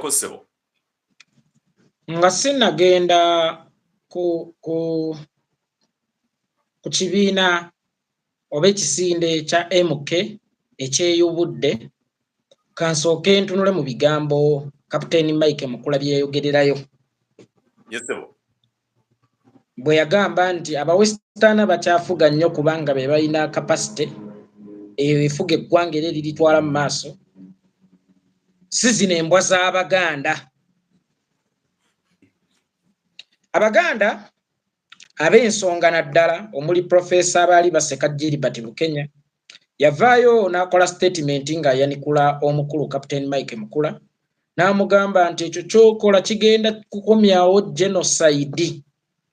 Lindako, ssebo. Nga sinnagenda ku kibiina oba ekisinde kya MK ekyeyubudde, kansooke ntunule mu bigambo Kapiteeni Mike Mukula byeyogererayo. Yes, ssebo. Bwe yagamba nti abawesitaana bakyafuga nnyo kubanga be balina capacity eyo efuga eggwanga era eriritwala mu maaso, si zino embwa z'Abaganda. Abaganda ab'ensonga, naddala omuli Profesa abaali baseka Gilbert Bukenya, yavaayo n'akola statement ng'ayanikula omukulu Captain Mike Mukula, n'amugamba nti ekyo kyokola kigenda kukomyawo genocide,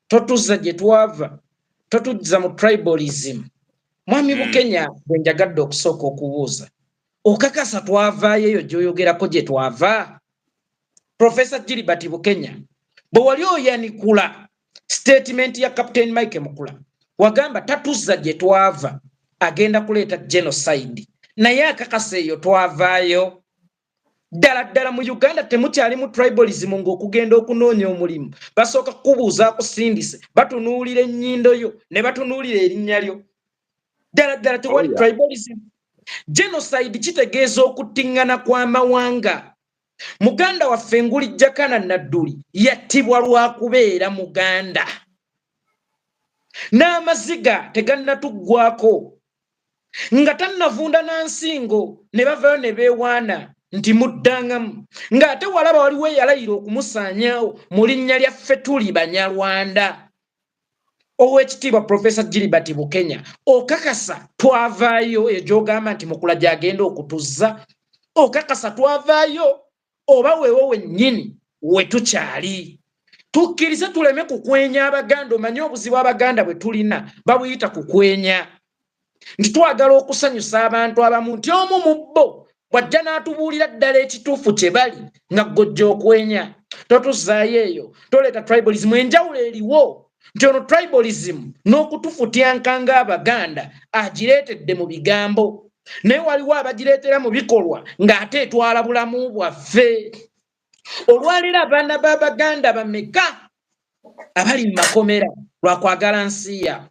totuzza gye twava, totuzza mu tribalism. Mwami Bukenya, bwe njagadde okusooka okubuuza, okakasa twavaayo eyo gy'oyogerako gye twava? Profesa Gilbert Bukenya, bwe wali oyanikula statement ya Captain Mike Mukula, wagamba tatuzza gye twava, agenda kuleeta genocide, naye akakasa eyo twavaayo? Ddala ddala mu Uganda temukyalimu tribalism, ng'okugenda okunoonya omulimu basooka kukubuuza akusindise, batunuulira ennyindo yo ne batunuulira erinnya lyo? Ddala ddala tewali tribalism? Genocide kitegeeza okuttiŋŋana kw'amawanga. Muganda waffe Nguli Jakana Nadduli yattibwa lwakubeera muganda, n'amaziga tegannatuggwako nga tannavunda na nsingo, ne bavayo ne beewaana nti muddangamu, ng'ate walaba waliwo eyalayira okumusaanyaawo mu linnya lyaffe tuli Banyarwanda. Owekitiibwa Profesa Gilbert Bukenya, okakasa twavaayo eyo gy'ogamba nti Mukula gy'agenda okutuzza? Okakasa twavaayo, oba weewo wennyini we tukyali? Tukkirize tuleme kukwenya Abaganda. Omanye obuzibu Abaganda bwe tulina babuyita kukwenya, nti twagala okusanyusa abantu abamu, nti omu mu bo bw'ajja n'atubuulira ddala ekituufu kye bali, nga gojja okwenya. Totuzzaayo eyo, toleeta tribalism. Enjawulo eriwo nti ono tribalism n'okutufutyanka ng'Abaganda agireetedde mu bigambo, naye waliwo abagireetera mu bikolwa ng'ate etwala bulamu bwaffe. Olwaleero abaana b'Abaganda bameka abali mu makomera lwakwagala nsi yaabwe?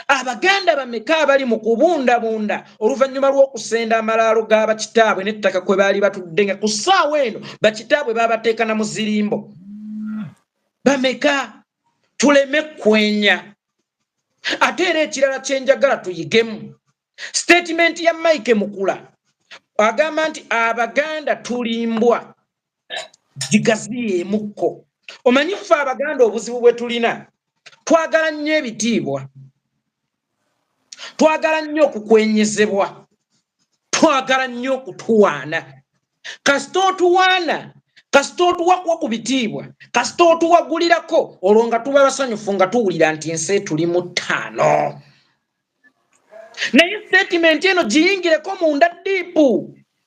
Abaganda bameka abali mu kubundabunda oluvannyuma lw'okusenda amalaalo g'abakitaabwe n'ettaka kwe baali batudde, nga ku ssaawa eno bakitaabwe babateeka na muzirimbo? Bameka? Tuleme kwenya. Ate era ekirala kyenjagala tuyigemu, statement ya Mike Mukula agamba nti Abaganda tulimbwa gigaziyeemukko. Omanyi ffe Abaganda obuzibu bwe tulina, twagala nnyo ebitiibwa, twagala nnyo okukwenyezebwa, twagala nnyo okutuwaana. Kasita otuwaana, kasita otuwakuwa ku bitiibwa, kasita otuwagulirako, olwo nga tuba basanyufu, nga tuwulira nti ensi etuli mu ttaano. Naye statement eno giyingireko munda deep.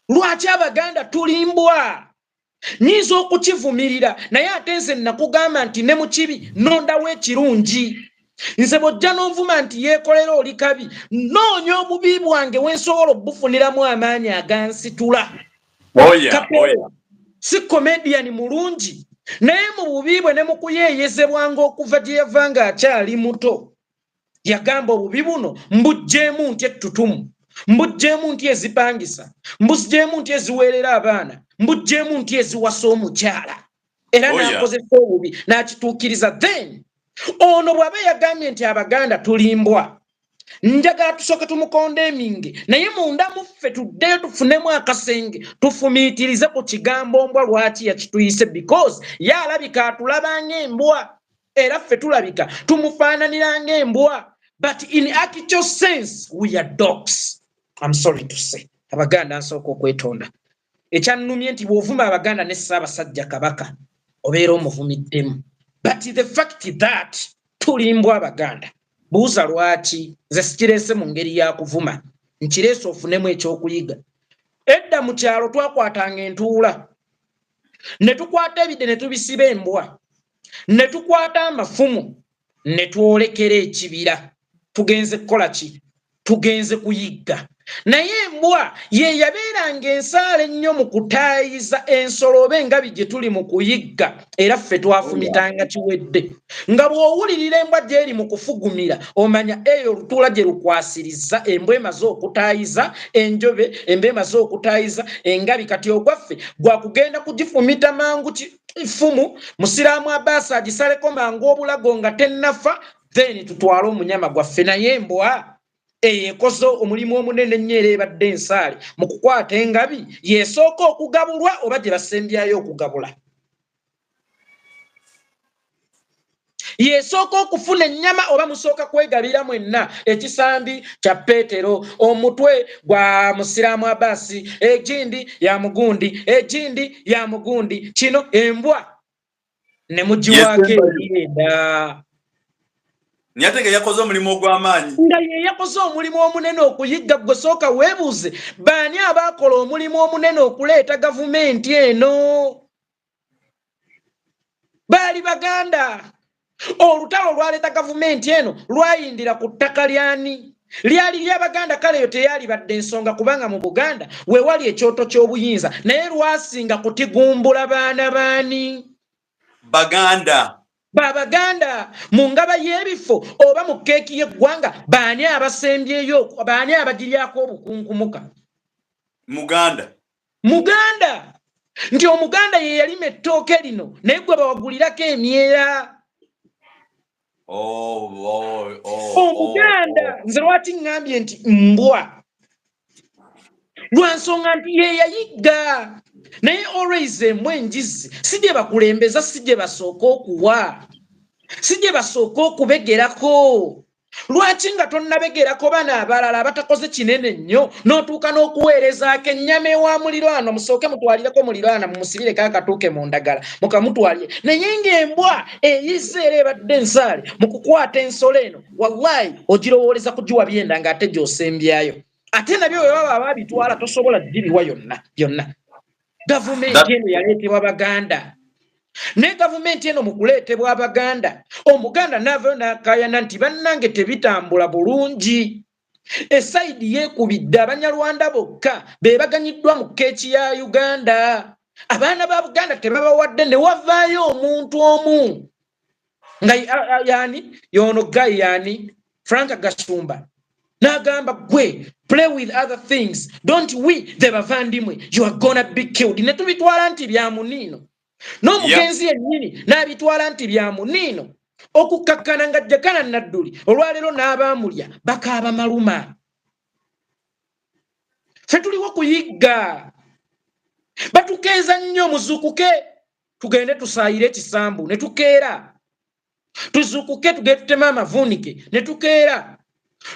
Lwaki Abaganda tulimbwa? Nyinza okukivumirira, naye ate nze nakugamba nti ne mu kibi nondawo ekirungi. Nze bw'ojja n'onvuma nti yeekolera oli kabi, noonya obubi bwange wensobola obufuniramu amaanyi agansitula. Si comedian mulungi, naye mu bubi bwe ne mu kuyeeyezebwanga okuva gye yava ng'akyali muto, yagamba obubi buno mbugjeemu nti ettutumu, mbugjeemu nti ezipangisa, mbugjeemu nti eziweerera abaana, mbugjeemu nti eziwasa omukyala, era n'akozesa obubi n'akituukiriza. Then ono bw'aba yagambye nti Abaganda tulimbwa, njagala tusooke tumukonda eminge, naye munda muffe tuddeyo tufunemu akasenge tufumiitirize ku kigambo mbwa, lwaki yakituyise, because ye alabika atulaba ng'embwa, era ffe tulabika tumufaananira ng'embwa, but in actual sense we are dogs. I'm sorry to say, Abaganda, nsooka okwetonda. Ekyannumye nti bw'ovuma Abaganda ne Ssaabasajja Kabaka obeera omuvumiddemu, but the fact that tulimbwa Abaganda, buuza lwaki. Nze sikireese mu ngeri ya kuvuma, nkireese ofunemu ekyokuyiga. Edda mu kyalo twakwatanga entuula ne tukwata ebidde ne tubisiba embwa, ne tukwata amafumu ne twolekera ekibira. Tugenze kukola ki? Tugenze kuyigga. Naye embwa ye yabeeranga ensaala ennyo mu kutaayiza ensolo oba engabi gye tuli mu kuyigga, era ffe twafumitanga kiwedde. Nga bw'owulirira embwa gy'eri mu kufugumira, omanya eyo olutuula gye lukwasiriza. Embwa emaze okutaayiza enjobe, embwa emaze okutaayiza engabi, kati ogwaffe gwakugenda kugifumita mangu ffumu, Musiraamu Abaasi agisaleko mangu obulago nga tennafa, then tutwale omunyama gwaffe. Naye embwa eyo ekoze omulimu omunene ennyo, era ebadde ensaale mu kukwata engabi. Yesooka okugabulwa oba gye basembyayo okugabula? Yesooka okufuna ennyama oba musooka kwegabira mwenna? Ekisambi kya Peetero, omutwe gwa Musiraamu Abaasi, egindi ya mugundi, egindi ya mugundi, kino embwa ne mugiwaako ebyenda. Naye ate nga yakoze omulimu ogw'amaanyi. Nga ye yakoze omulimu omunene okuyigga. Gwe sooka weebuuze, baani abaakola omulimu omunene okuleeta gavumenti eno? Baali Baganda. Olutalo olwaleeta gavumenti eno lwayindira ku ttaka lyani? Lyali ly'Abaganda. Kale eyo teyalibadde ensonga, kubanga mu Buganda we wali ekyoto ky'obuyinza, naye lwasinga kutigumbula baana baani? Baganda. Babaganda. Mu ngaba y'ebifo oba mu keeki y'eggwanga, baani abasembyeyo? Baani abagiryako obukunkumuka? Muganda. Muganda. Nti Omuganda ye yalima ettooke lino, naye gwe bawagulirako emyera. Omuganda. Nze lwaki ŋŋambye nti mbwa? Lwa nsonga nti ye yayigga, naye always embwa enjizi si gye bakulembeza, si gye basooka okuwa, si gye basooka okubegerako. Lwaki nga tonnabegerako bano abalala abatakoze kinene nnyo, n'otuuka n'okuweerezaako ennyama ewa mulirwana? Musooke mutwalireko mulirwana, mumusibireko akatuuke mu ndagala, mukamutwalire. Naye ng'embwa eyize era ebadde ensaale mu kukwata ensolo eno, wallahi ogirowooleza kugiwa byenda ng'ate gy'osembyayo. Ate nabyo bwe baba babitwala, tosobola gibiwa yonna byonna. Gavumenti eno yaleetebwa Baganda, naye gavumenti eno mu kuleetebwa Abaganda, Omuganda n'avayo n'akaayana nti bannange, tebitambula bulungi. Esayidi yeekubidde Abanyarwanda bokka be baganyiddwa mu keeki ya Uganda, abaana ba Buganda tebabawadde. Ne wavaayo omuntu omu nga yani yono guy, yani Frank Gashumba, n'agamba, "Gwe play with other things, don't we the bavandimwe, you are gonna be killed." Ne tubitwala nti bya muniino, n'omugenzi yennyini n'abitwala nti bya muniino, okukkakkana nga Jakana Nadduli olwaleero n'abaamulya bakaaba maluma. Ffe tuliwo kuyigga. Batukeeza nnyo, muzuukuke tugende tusaayire ekisambu, ne tukeera. Tuzuukuke tugende tuteme amavuunike, ne tukeera.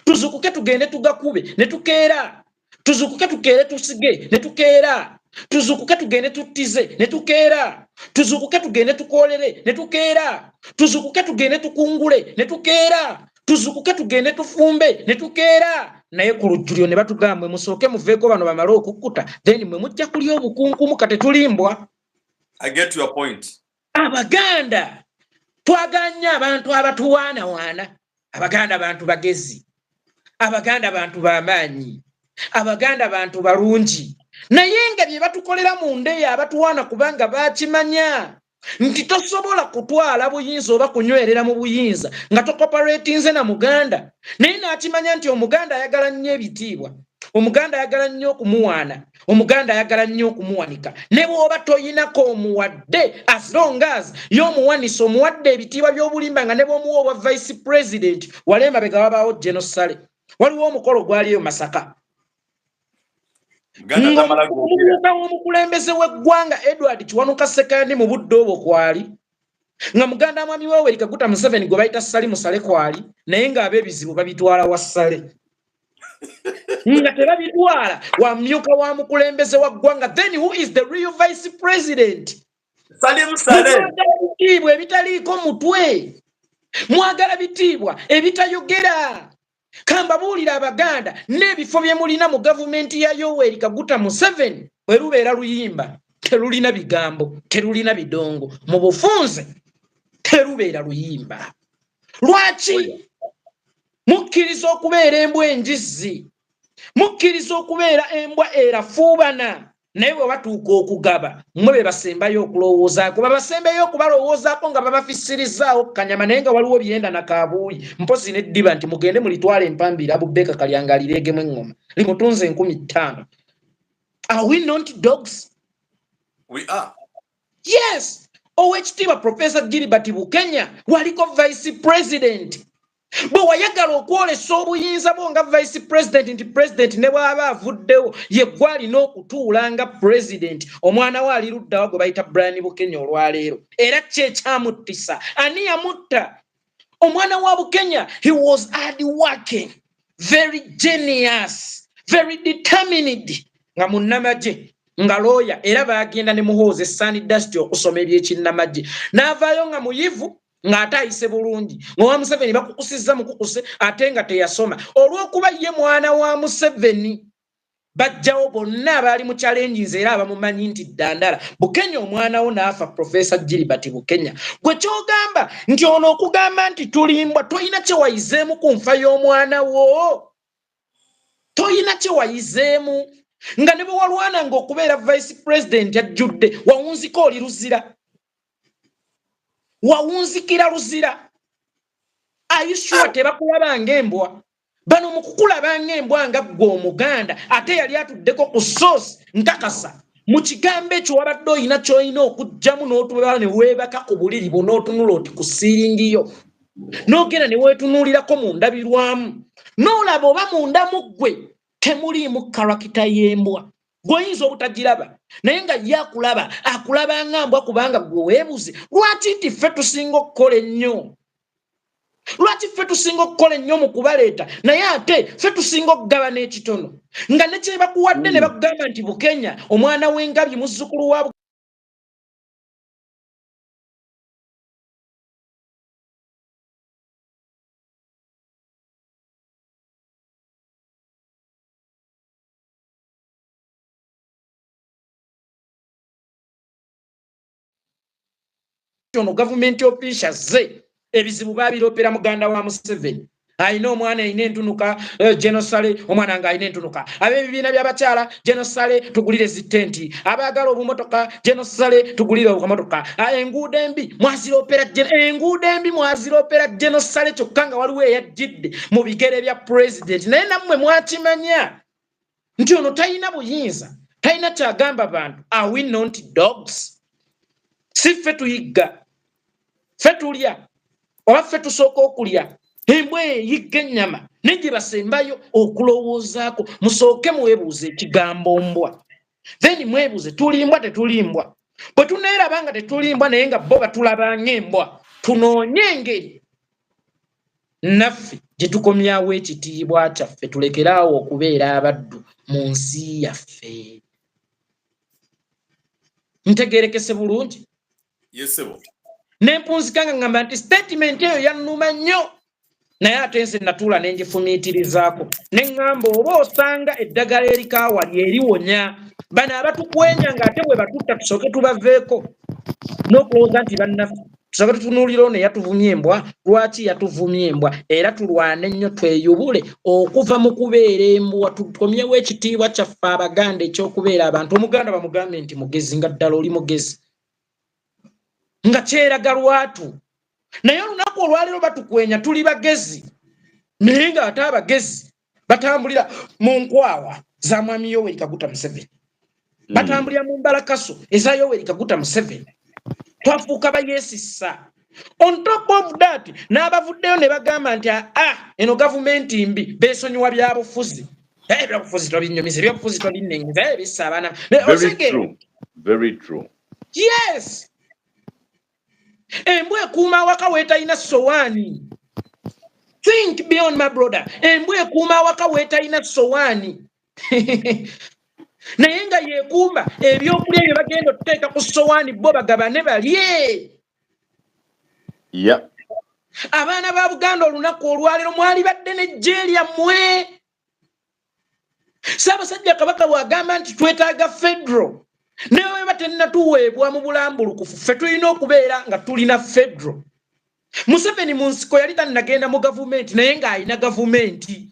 Tuzuukuke tugende tugakube, ne tukeera. Tuzuukuke tukeere tusige, ne tukeera. Tuzuukuke tugende tuttize, ne tukeera. Tuzuukuke tugende tukoolere, ne tukeera. Tuzuukuke tugende tukungule, ne tukeera. Tuzuukuke tugende tufumbe, ne tukeera. Naye ku lujjuliro ne batugamba, musooke muveeko bano bamale okukkuta, then mwe mujja kulya obukunkumuka. Tetulimbwa. I get your point. Abaganda twaganya abantu abatuwaanawaana. Abaganda bantu bagezi, Abaganda bantu bamaanyi, Abaganda bantu balungi, naye nga bye batukolera mu ndeeyo abatuwaana, kubanga bakimanya nti tosobola kutwala buyinza oba kunywerera mu buyinza nga tocooperatinze na Muganda. Naye n'akimanya nti Omuganda ayagala nnyo ebitiibwa, Omuganda ayagala nnyo okumuwaana, Omuganda ayagala nnyo okumuwanika. Ne bw'oba toyinako omuwadde, as long as ye omuwanisa, omuwadde ebitiibwa by'obulimba, nga ne bw'omuwa obwa vice president. Wali emabega wabaawo Genosale, waliwo omukolo gwaliyo Masaka, ng'omumyuka w'omukulembeze w'eggwanga Edward Kiwanuka Sekandi mu budde obwo kwali, nga muganda mwami Yoweri Kaguta Museveni gwe bayita Sali Musale kwali, naye ng'ab'ebizibu babitwala wa Sale, nga tebabitwala wa myuka wa mukulembeze wa ggwanga. Then who is the real vice president? Salim Saleh. Mwagala bitiibwa ebitaliiko mutwe, mwagala bitiibwa ebitayogera. Kambabuulira Abaganda, n'ebifo bye mulina mu gavumenti ya Yoweri Kaguta Museveni, bwe lubeera luyimba, terulina bigambo, terulina bidongo. Mu bufunze terubeera luyimba. Lwaki mukkiriza okubeera embwa enjizzi? Mukkiriza okubeera embwa erafuubana, naye bwe batuuka okugaba mmwe be basembayo okulowoozaako, babasembayo okubalowoozaako nga babafisirizaawo kanyama, naye nga waliwo byenda na kabuuyi mpozi neddiba nti mugende mulitwale empambira Abubeeka Kalyanga alireegemu eŋŋoma limutunze 5000. Are we not dogs? We are. Yes. Owekitiibwa Professor Gilbert Bukenya, waliko vice president, bwe wayagala okwolesa obuyinza bwo nga vice president nti president ne bw'aba avuddewo ye gwe alina okutuula nga president, omwana we ali luddawa gwe bayita Brian Bukenya olwaleero? Era ki ekyamuttisa? Ani yamutta? Omwana wa Bukenya, he was hard working, very genius, very determined, nga munnamagye, nga looya, era baagenda ne Muhoozi Sandhurst okusoma ebyekinnamagye, n'avaayo nga muyivu, ng'ate ayise bulungi. Ng'owa Museveni bakukusizza mukukuse, ate nga teyasoma. Olw'okuba ye mwana wa Museveni, bajjawo bonna abaali mu challenges era abamumanyi nti ddandala Bukenya omwana wo n'afa. Professor Gilbert Bukenya, gwe kyogamba nti ono okugamba nti tulimbwa, tolina kye wayizeemu ku nfa y'omwana wo? Toyina kye wayizeemu nga ne bwe walwananga okubeera vice president ajjudde wawunzika oli luzira, wawunzikira luzira. Are you sure tebakulaba ng'embwa? Bano mu kukulaba ng'embwa nga ggwe Omuganda ate yali atuddeko ku source, nkakasa mu kigambo ekyo wabadde oyina ky'olina okuggyamu n'otubeera ne weebaka ku buliri bwo n'otunula oti ku siiringi yo, n'ogenda ne weetunuulirako mu ndabirwamu n'olaba oba munda mu ggwe temuliimu character y'embwa. Gw'oyinza obutagiraba, naye nga ye akulaba, akulaba nga mbwa, kubanga gwe weebuze lwaki nti ffe tusinga okukola ennyo, lwaki ffe tusinga okukola ennyo mu kubaleeta, naye ate ffe tusinga okugabana ekitono, nga ne kyebakuwadde ne bakugamba nti Bukenya omwana w'engabi, muzzukulu wa ono gavumenti officials ze ebizibu babiropera muganda wa Museveni alina omwana alina entunuka, genosale omwana nga alina entunuka. Ab'ebibiina by'abakyala, genosale tugulire zitenti. Abaagala obumotoka, genosale tugulire obumotoka. Enguudo embi mwaziropera, enguudo embi mwaziropera genosale, kyokka nga waliwo eyajjidde mu bigere bya pulezidenti, naye nammwe mwakimanya nti ono talina buyinza, talina kyagamba bantu. Are we not dogs? Si ffe tuyigga, ffe tulya, oba ffe tusooka okulya? Embwa eyigga ennyama naye gye basembayo okulowoozaako. Musooke mwebuuze ekigambo mbwa, then mwebuuze tulimbwa tetulimbwa. Bwe tuneeraba nga tetulimbwa, naye nga bo batulaba ng'embwa, tunoonye engeri naffe gye tukomyawo ekitiibwa kyaffe, tulekeraawo okubeera abaddu mu nsi yaffe. Ntegerekese bulungi? Yesebo. Nempunzika nga ngamba nti statement eyo yannuma nnyo, naye ate nze natuula ne ngifumiitirizaako ne ŋŋamba oba osanga eddagala erikaawa lyeriwonya bano abatukwenya, ng'ate bwe batutta tusooke tubaveeko n'okulowooza nti bannaffe. Tusooke tutunuulira ono eyatuvumya embwa, lwaki yatuvumya embwa, era tulwane nnyo tweyubule okuva mu kubeera embwa, tukomyewo ekitiibwa kyaffe Abaganda ekyokubeera abantu. Omuganda bamugambe nti mugezi, nga ddala oli mugezi, nga kyeraga lwatu, naye olunaku olwaleero batukwenya tuli bagezi, naye ng'ate abagezi batambulira mu nkwawa za mwami Yoweri Kaguta Museveni, batambulira mu mbalakaso eza Yoweri Kaguta Museveni. Twafuuka bayeesisa. On top of that, n'abavuddeyo ne bagamba nti aa eno gavumenti mbi, beesonyiwa byabufuzi. Ebyabufuzi tobinyumiza, ebyabufuzi tobinnengiza, ebissa abaana. Very true. Very true. Yes, embwa ekuuma awaka weetalina sowaani. Think beyond, my brother. Embwa ekuuma awaka weetalina sowaani, naye nga yeekuuma ebyokulya bye bagenda otuteeka ku sowaani bo bagabane balye. Abaana ba Buganda, olunaku olwaleero mwali badde nejje lyammwe. Ssaabasajja Kabaka bw'agamba nti twetaaga federal, naye weba tennatuweebwa mu bulambulukufu, ffe tulina okubeera nga tulina federal. Museveni mu nsiko yali tannagenda mu gavumenti, naye ng'alina gavumenti.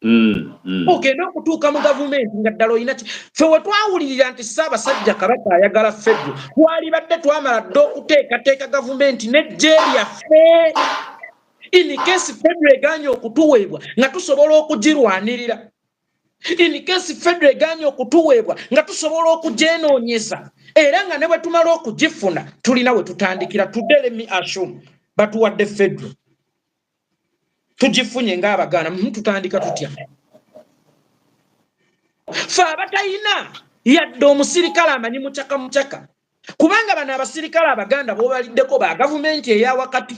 Ogende okutuuka mu gavumenti nga ddala olina ki? Ffe we twawulirira nti Ssaabasajja Kabaka ayagala federal, twalibadde twamala dda okuteekateeka gavumenti n'eggye lyaffe in case federal egaanye okutuweebwa, nga tusobola okugirwanirira, in case federal egaanye okutuweebwa, nga tusobola okugyenoonyeza, era nga ne bwe tumala okugifuna tulina we tutandikira. Today, let me assume batuwadde federal, tugifunye ng'Abaganda, tutandika tutya? Fe abatayina yadde omusirikale amanyi mucaka mucaka, kubanga bano abasirikale Abaganda b'obaliddeko ba gavumenti eya wakati,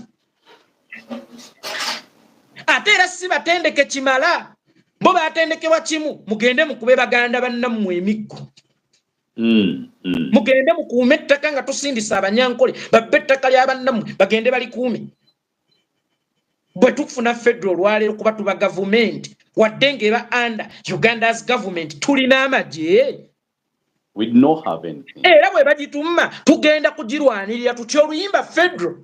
ate era si batendeke kimala. Bo batendekebwa kimu: mugende mukube baganda bannammwe emiggo, mugende mukuume ettaka nga tusindisa Abanyankole babbe ettaka lya bannammwe, bagende balikuume. Bwe tufuna federal olwaleero, kuba tuba gavumenti, wadde ng'eba under Uganda's government, tulina amagye? We don't have anything. Era bwe bagitumma tugenda kugirwanirira tutya? Oluyimba federal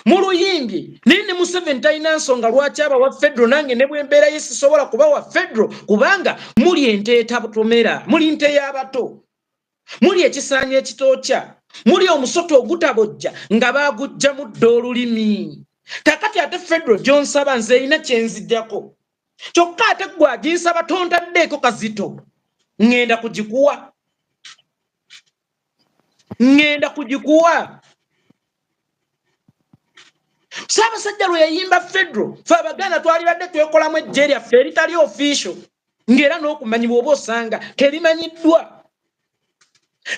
muluyimbye, naye ne Museveni talina nsonga lwaki abawa federal. Nange ne bwembeera ye sisobola kubawa federal, kubanga muli ente etatomera, muli nte y'abato, muli ekisaanyi ekitookya, muli omusota ogutabojja nga baagujjamu dda olulimi. Kakati ate federal gyonsaba nze erina kyenzijjako, kyokka ate gwe aginsaba tontaddeeko kazito. Ŋŋenda kugikuwa, ŋŋenda kugikuwa. Ssaabasajja lwe yayimba federal, fe Abaganda twalibadde twekolamu ejje lyaffe eritali official, ng'era n'okumanyibwa oba osanga terimanyiddwa,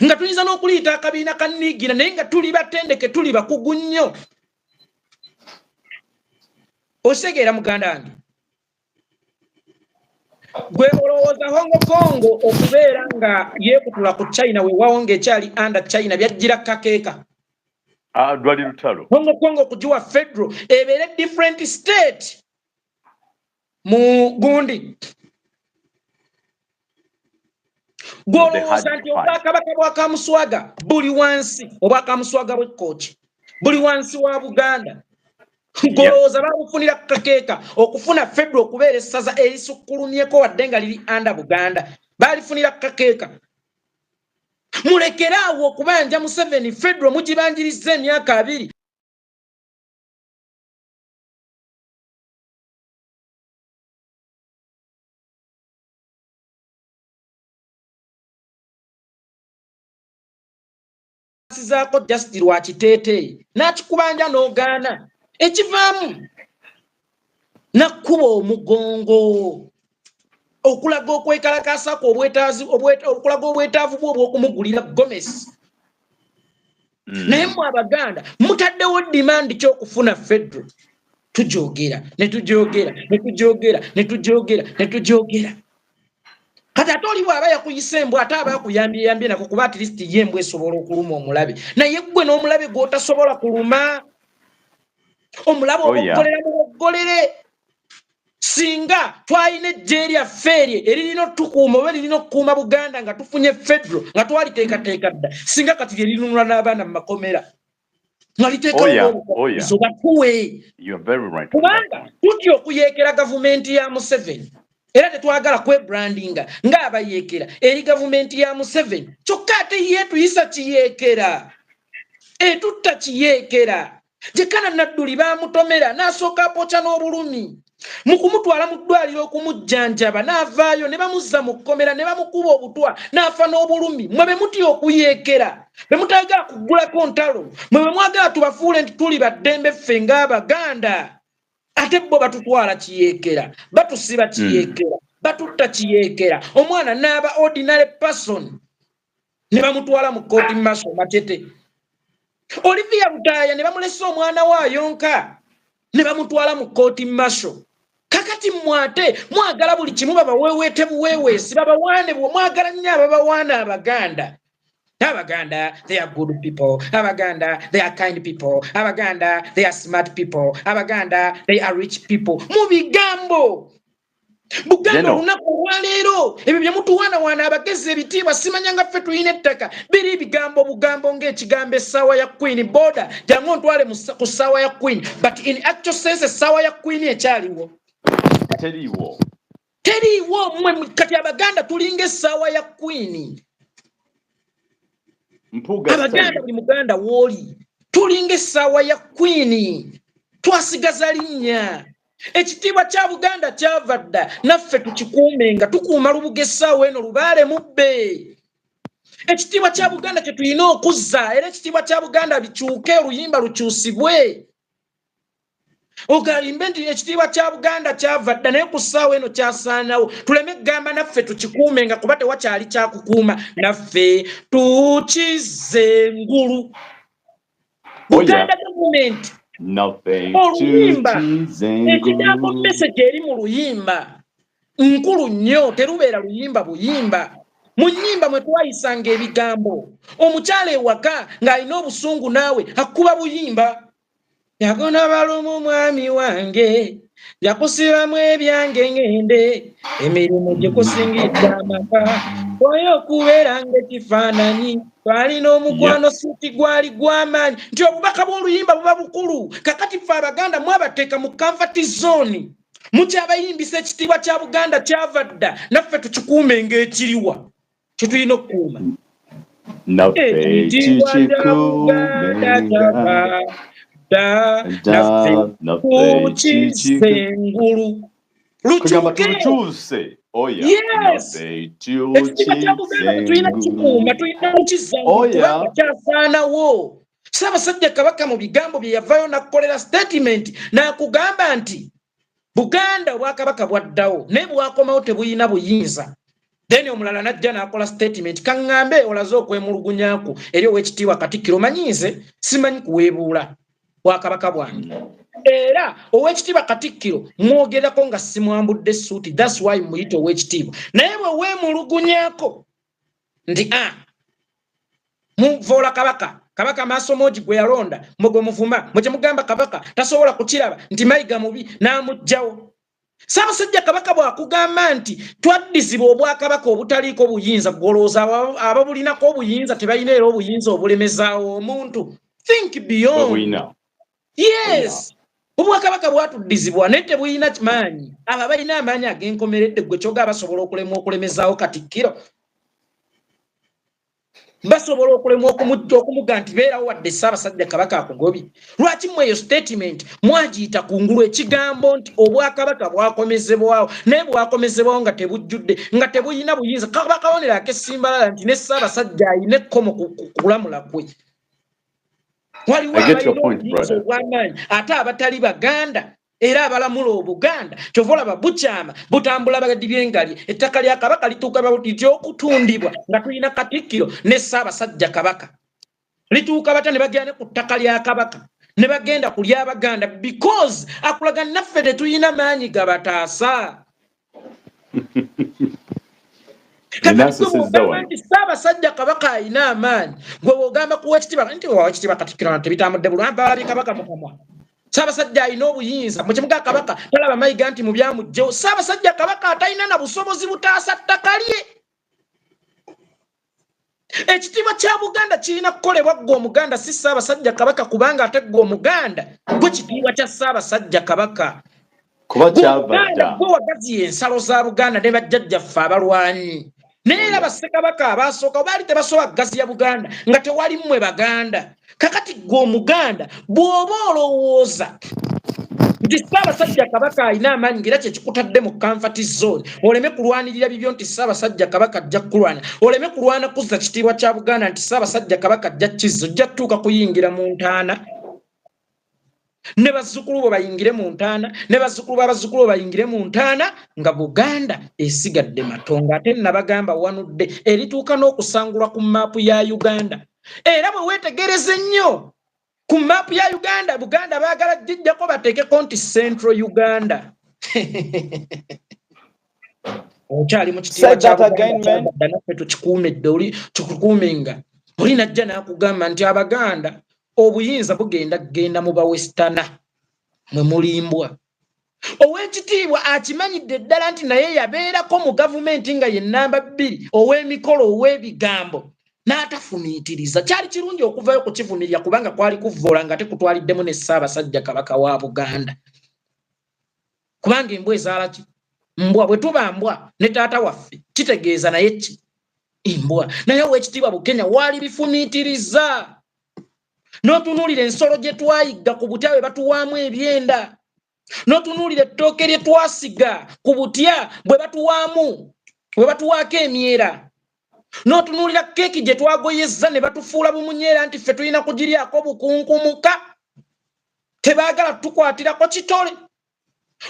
nga tuyinza n'okuliyita akabiina ka niigira, naye nga tuli batendeke, tuli bakugu nnyo. Osegeera, muganda wange? Gwe olowooza Hong Kong okubeera nga yeekutula ku China, weewaawo ng'ekyali under China, byajjira kakeeka? Ah, lwali lutalo. Hong Kong okugiwa federal ebeere different state mu gundi. Gwolowooza nti obwakabaka bwa Kamuswaga buli wansi, obwakamuswaga bw'Ekkooki buli wansi wa Buganda, golowooza babufunira kakeeka? Okufuna federal okubeera essaza erisukkulumyeko, wadde nga liri under Buganda, balifunira kakeeka? Mulekere awo okubanja Museveni federal. Mugibanjiriza emyaka 20. Zaako just lwa kiteeteeyi n'akikubanja n'ogaana, ekivaamu nakkuba omugongo okulaga okwekalakaasa kwe, okulaga obwetaavu bwe obw'okumugulira gomesi. Naye mmwe Abaganda mutaddewo demand kyokufuna federal. Tujogera ne tujogera ne tujogera ne tujogera ne tujogera. Kati ate oli bw'aba yakuyisa embwa, ate aba akuyambye yambye nako, kuba at least ye embwa esobola okuluma omulabe, naye ggwe n'omulabe gw'otasobola kuluma, omulabe oboggolera muboggolere. Singa twalina ejje lyaffe erye eririna otukuuma oba eririna okukuuma Buganda nga tufunye federal, nga twaliteekateeka dda, singa kati lye linunula n'abaana mu makomera, nga liteekawo batuwe, kubanga tutya okuyeekera gavumenti ya Museveni, era tetwagala kwebrandinga ng'abayeekera eri gavumenti ya Museveni. Kyokka ate ye tuyisa kiyeekera, etutta kiyeekera. Jekana Nadduli baamutomera n'asooka apokya n'obulumi mu kumutwala mu ddwaliro okumujjanjaba, n'avaayo ne bamuzza mu kkomera ne bamukuba obutwa n'afa n'obulumi. Mwe be mutya okuyeekera, be mutayagala kuggulako ntalo, mwe bwe mwagala tubafuule nti tuli baddembe ffe ng'Abaganda, ate bo batutwala kiyeekera, batusiba kiyeekera, batutta kiyeekera. Omwana n'aba ordinary person ne bamutwala mu kooti maso matete. Olivia Lutaaya ne bamulesa omwana we ayonka ne bamutwala mu kooti maso. Kakati mmwe ate mwagala buli kimu babaweeweete buweeweesi, babawaane. Mwagala nnyo ababawaana Abaganda. Abaganda, they are good people. Abaganda, they are kind people. Abaganda, they are smart people. Abaganda, they are rich people. Mu bigambo Buganda olunaku olwaleero, ebyo bye mutuwaanawaana, abagezi, ebitiibwa, simanya nga ffe tulina ettaka, biri bigambo bugambo ng'ekigambo essaawa ya Queen. Boda jangu ontwale ku ssaawa ya Queen, but in actual sense essaawa ya Queen ekyaliwo? Teriiwo. Teriiwo mmwe kati Abaganda tulinga essaawa ya Queen. Mpuuga. Abaganda, buli Muganda wooli, tulinga essaawa ya Queen. Twasigaza linnya. Ekitiibwa kya Buganda kyava dda, naffe tukikuume nga tukuuma lubuga. Essaawa eno lubaale mubbe. Ekitiibwa kya Buganda kye tulina okuzza, era ekitiibwa kya Buganda bikyuke, oluyimba lukyusibwe, ogalimbe nti ekitiibwa kya Buganda kyava dda, naye ku ssaawa eno kyasaanawo. Tuleme kugamba naffe tukikuume nga kuba tewakyali kyakukuuma. Naffe tukizze ngulu Buganda gavumenti. Oluyimba, ekigambo, message eri mu luyimba nkulu nnyo. Terubeera luyimba buyimba. Mu nnyimba mwe twayisanga ebigambo. Omukyala ewaka ng'alina obusungu naawe akuba buyimba: "Yagona balumu mwami wange, yakusibamu ebyange, ŋŋende emirimu gikusingidde amaka, oyo okubeeranga ekifaananyi. Twalina omukwano suuti gwali gw'amaanyi." Nti obubaka bw'oluyimba buba bukulu. Kakati ffe Abaganda mwabateeka mu comfort zone, mukyabayimbisa ekitiibwa kya Buganda kyava dda, naffe tukikuume ng'ekiriwa kyetulina okukuuma. Ekitiibwa kya Buganda kyava dda, naffe tukizze engulu. Lukyuse. Yes, ekitiibwa kya Buganda tulina kikuuma, tulina kukizza kubanga kyasaanawo. Ssaabasajja Kabaka mu bigambo bye yavayo nakukolera statement n'akugamba nti Buganda obwakabaka bwaddawo, naye bwakomawo tebuyina buyinza. Then omulala najja n'akola statement. Kaŋŋambe olaze okwemulugunyaku eri Owekitiibwa Katikkiro. Manyi nze simanyi kuweebuula bwakabaka bwange, era Owekitiibwa Katikkiro mwogerako nga simwambudde suuti. That's why muyita Owekitiibwa. Naye bwe weemulugunyako nti a muvoola kabaka, kabaka maaso moogi gwe yalonda, mwe gwe muvuma, mwe kyemugamba kabaka tasobola kukiraba nti Mayiga mubi n'amuggyawo. Ssaabasajja Kabaka bw'akugamba nti twaddizibwa obwakabaka obutaliiko buyinza, gwolowooza ababulinako obuyinza tebalina era obuyinza obulemezaawo omuntu? Think beyond. Yes, obwakabaka bwatuddizibwa naye tebulina maanyi. Abo abalina amaanyi ag'enkomeredde, gwe kyoga basobola okulemwa okulemezaawo Katikkiro? Basobola okulemwa okumuga nti beerawo wadde Ssaabasajja Kabaka akugobye? Lwaki mmwe eyo statement mwagiyita kungulu? Ekigambo nti obwakabaka bwakomezebwawo, naye bwakomezebwawo nga tebujjudde, nga tebuyina buyinza. Kaba kabonero ak'essimbalala nti ne Ssaabasajja ayina ekkomo ku kulamula kwe. Waliwo abalina obuyinza obw'amaanyi ate abatali Baganda era abalamula Obuganda. Kyova olaba bukyama butambula badibyengalye. Ettaka lya Kabaka lituuka litya okutundibwa nga tulina Katikkiro ne Ssaabasajja Kabaka? Lituuka batya ne bagenda ne ku ttaka lya Kabaka ne bagenda ku ly'Abaganda? Because akulaga naffe tetulina maanyi gabataasa. Nti Ssaabasajja Kabaka alina amaanyi, gwe wogamba kuwa ekitiibwa nti Owekitiibwa Katikkiro tebitambudde bulungi, balabye Kabaka mukamwa. Ssaabasajja alina obuyinza mukimuga. Kabaka talaba Mayiga nti mubyamugjewo. Ssaabasajja Kabaka atalina na busobozi butaasa ttaka lye. Ekitiibwa kya Buganda kirina kukolebwa ggwe Omuganda, si Ssaabasajja Kabaka, kubanga ate ggwe Omuganda gwe kitiibwa kya Ssaabasajja Kabaka. Kuba kyava dda. Gwe wagaziya ensalo za Buganda ne bajjajjaffe abalwanyi. Naye era bassekabaka abasooka baali tebasobola kugaziya Buganda nga tewali mmwe Baganda. Kakati gwe Omuganda bw'oba olowooza nti Ssaabasajja Kabaka alina amaanyi, ngaera kyekikutadde mu comfort zone oleme kulwanirira bibyo nti Ssaabasajja Kabaka ajja kukulwana, oleme kulwana kuzza kitiibwa kya Buganda nti Ssaabasajja Kabaka ajja kizza, ojja tutuuka kuyingira mu ntaana ne bazzukulu bo bayingire mu ntaana, ne bazzukulu babazzukulu bo bayingire mu ntaana, nga Buganda esigadde matongo. Ate nabagamba wanudde erituuka n'okusangulwa ku maapu ya Uganda. Era bwe weetegereza ennyo ku maapu ya Uganda, Buganda baagala gijjako bateekeko nti Central Uganda. Okyali mu kitiibwa kya Buganda, naffe tukikuumedde. Oli tukikuumenga oli najja n'akugamba nti Abaganda obuyinza bugenda kugenda mu bawesterner. Mwe mulimbwa. Owekitiibwa akimanyidde ddala nti naye yabeerako mu gavumenti nga ye namba 2 ow'emikolo, ow'ebigambo, n'atafumiitiriza. Kyali kirungi okuvayo kukivumirira kubanga kwali kuvvoola nga tekutwaliddemu ne Ssaabasajja Kabaka wa Buganda, kubanga embwa ezaala ki? Mbwa bwe tuba mbwa ne taata waffe kitegeeza naye ki mbwa. Naye Oweekitiibwa Bukenya waali bifumiitiriza n'otunuulira ensolo gye twayigga ku butya bwe batuwaamu ebyenda, n'otunuulira ettooke lye twasiga ku butya bwe batuwaamu bwe batuwaako emyera, n'otunuulira keeki gye twagoyezza ne batufuula bumunyeera nti ffe tulina kugiryako bukunkumuka, tebaagala tukwatirako kitole.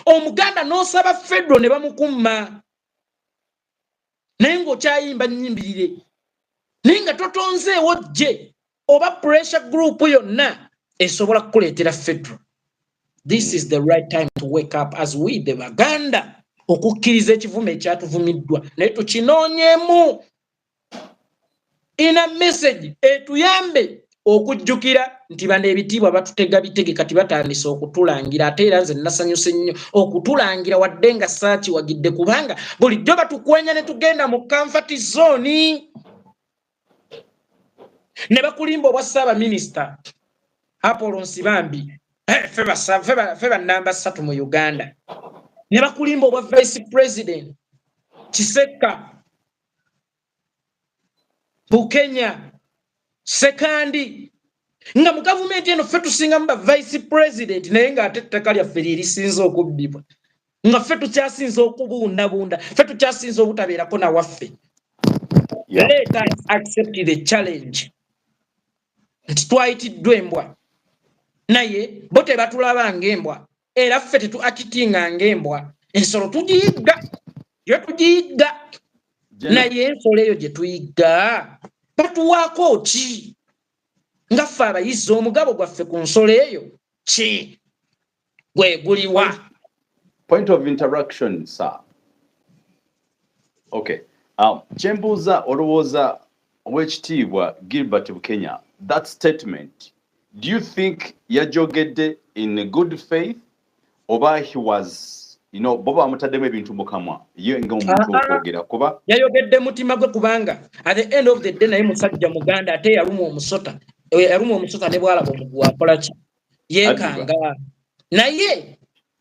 Omuganda n'osaba fedro ne bamukumma, naye ng'okyayimba nnyimbirire, naye nga totonzeewo gye oba pressure group yonna esobola kukuleetera fedro. This is the right time to wake up as we the Baganda, okukkiriza ekivumo ekyatuvumiddwa, naye tukinoonyeemu ina message etuyambe okujjukira nti bano ebitiibwa batutega bitege. Kati batandise okutulangira, ate era nze nasanyuse nnyo okutulangira, wadde nga saakiwagidde, kubanga bulijjo batukwenya ne tugenda mu comfort zone ne bakulimba obwa ssaabaminisita Apollo Nsibambi, ffe bannamba 3 mu Uganda, ne bakulimba obwa vice president Kisekka, Bukenya, Sekandi, nga mu gavumenti eno ffe tusingamu ba vice president, naye ng'ate ettaka lyaffe lye lisinze okubbibwa, nga ffe tukyasinze okubundabunda, ffe tukyasinze obutabeerako nawaffe. Let us accept the challenge nti twayitiddwa embwa, naye bo tebatulaba ng'embwa, era ffe tetu actinga ng'embwa. Ensolo tugiyigga, yo tugiyigga, naye ensolo eyo gye tuyigga batuwaako ki? Nga ffe abayizi, omugabo gwaffe ku nsolo eyo ki? Gwe guliwa? Point of interaction, sir. Okay, kyembuuza, olowooza Owekitiibwa Gilbert Bukenya, that statement, do you think yajogedde in good faith, oba he was bo bamutaddemu ebintu mu kamwa ye ngaomuntu okwogera kuba? Yayogedde mutima gwe, kubanga at the end of the day naye musajja muganda, ate yalumwa omusota, yalumwa omusota ne bwalaba omuguwa akola ki? Yeekanga. Naye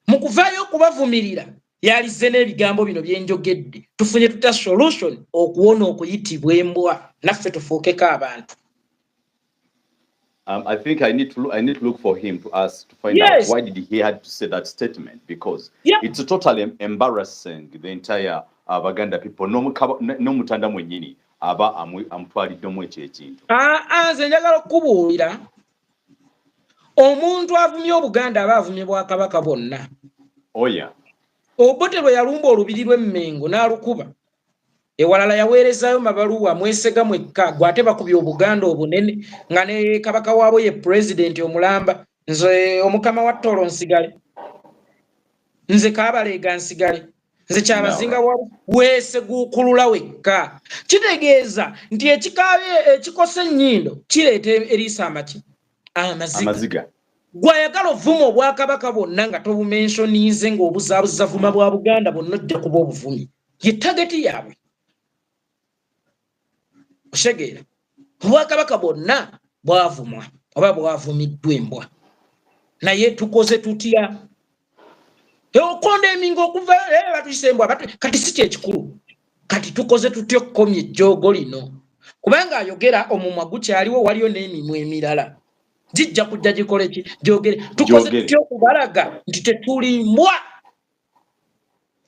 mu kuvaayo okubavumirira yalize n'ebigambo bino byenjogedde: tufunye tutya solution okuwona okuyitibwa embwa, naffe tufuukeko abantu? I think I need to look for him to ask, to find out why did he had to say that statement, because it's totally embarrassing the entire Baganda people. N'omutanda mwennyini aba amutwaliddemu ekyo ekintu. Aa, nze njagala okukubuulira, omuntu avumye Obuganda aba avumye bwakabaka bwonna. Oh yeah. Obote lwe yalumba olubiri lw'Emmengo n'alukuba, ewalala yaweerezaayo mabaluwa, mwesega mwekka gwe ate bakubye Obuganda obunene nga ne kabaka waabwe ye pulezidenti omulamba. Nze omukama wa Toro nsigale, nze Kaabaleega nsigale, nze Kyabazinga wa weeseguukulula wekka. Kitegeeza nti ekikaabe ekikosa ennyindo kireeta eriisa amaki? Amaziga. Amaziga. Gwayagala ovuma obwakabaka bwonna nga tobumensionize, ng'obuzaabuza vuma bwa Buganda bwonna, ojja kuba obuvumi. Ye target yaabwe. Osegeera, obwakabaka bwonna bwavumwa oba bwavumiddwa embwa, naye tukoze tutya okonda eminga okuva batuyisa embwa? Kati si kyekikulu. Kati tukoze tutya okukomya ejjoogo lino? Kubanga ayogera omumwa gukyaliwo, waliyo n'emimwa emirala gijja kujja gikole ki? Gyogere. Tukoze Gyogere. tutya okubalaga nti tetuli mbwa?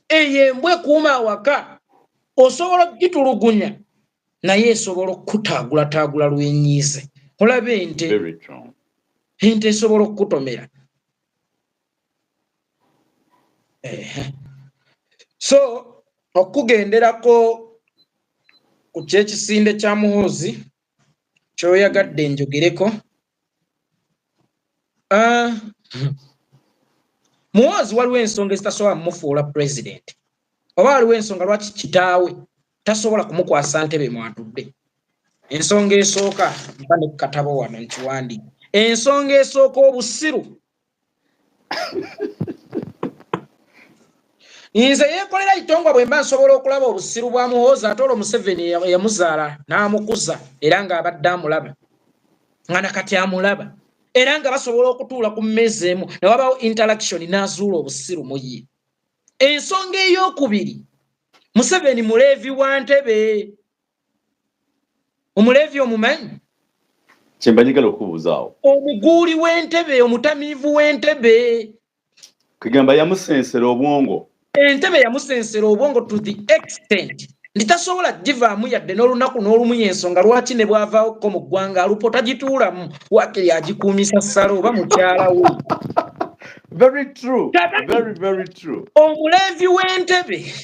Eyo embwa ekuuma awaka osobola okugitulugunya, naye esobola okukutaagulataagula lwenyiize. Olaba ente? Very true. Ente esobola okukutomera. Ehe. So okugenderako ku kyekisinde kya Muhoozi kyoyagadde njogereko. Ah, Muhoozi waliwo ensonga ezitasobola mumufuula president, oba waliwo ensonga lwaki kitaawe tasobola kumukwasa ntebe mwatudde. Ensonga esooka, mpa ne kukatabo wano nkiwandiike. Ensonga esooka, obusiru. Nze yeekolera itongwa bwe mba nsobola okulaba obusiru bwa Muhoozi, ate olwo Museveni eyamuzaala n'amukuza, era ng'abadde amulaba, nga nakati amulaba, era nga basobola okutuula ku mmeeza emu ne wabaawo interaction n'azuula obusiru mu ye. Ensonga ey'okubiri, Museveni muleevi wa ntebe. Omuleevi omumanyi? Kyemba njagala okubuuzaawo. Omuguuli w'entebe, omutamiivu w'entebe. Kugamba yamusensera obwongo. Entebe yamusensera obwongo to the extent nti tasobola givaamu yadde n'olunaku n'olumu. Y'ensonga lwaki ne bw'avaawokko mu ggwanga, alupo tagituulamu, wakiri agikuumisa ssalo oba mukyala we. Very true. Very, very true. Omuleevi w'entebe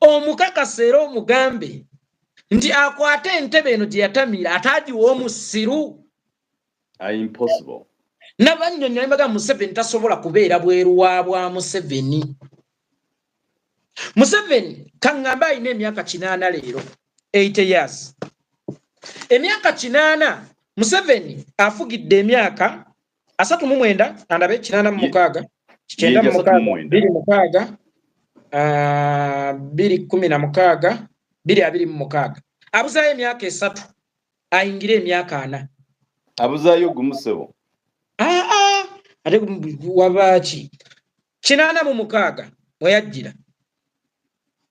omukakasa era omugambe nti akwate entebe eno gye yatamira, ate agiwa omusiru. Impossible. Nabannyonnyola mbaga, Museveni tasobola kubeera bweru wa bwa Museveni. Museveni kaŋŋambe alina emyaka 80 leero, 80 years, emyaka 80. Museveni afugidde emyaka 39, andabe, 86, 96, 26, 2016, 2026. Abuzaayo emyaka 3 ayingire emyaka 40. Abuzaayo gumusebo. Aa, ate wabaaki? 86 mweyajjira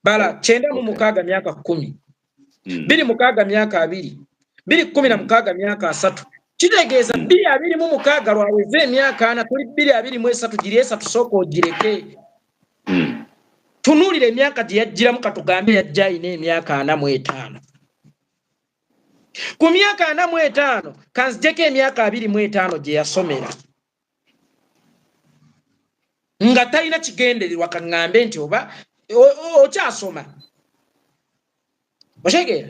bala, 96 myaka 10, 26 myaka 20, 2016 myaka 30. Kitegeeza 2026 lwaweza emyaka 40. Tuli 2023, giri 3, sooka ogireke. Tunuulira emyaka gye yajjiramu. Katugambe yajja ayina emyaka 45. Ku myaka 45 kanzijeko emyaka 25 gye yasomera nga talina kigendererwa. Kaŋŋambe nti oba okyasoma, okitegeera?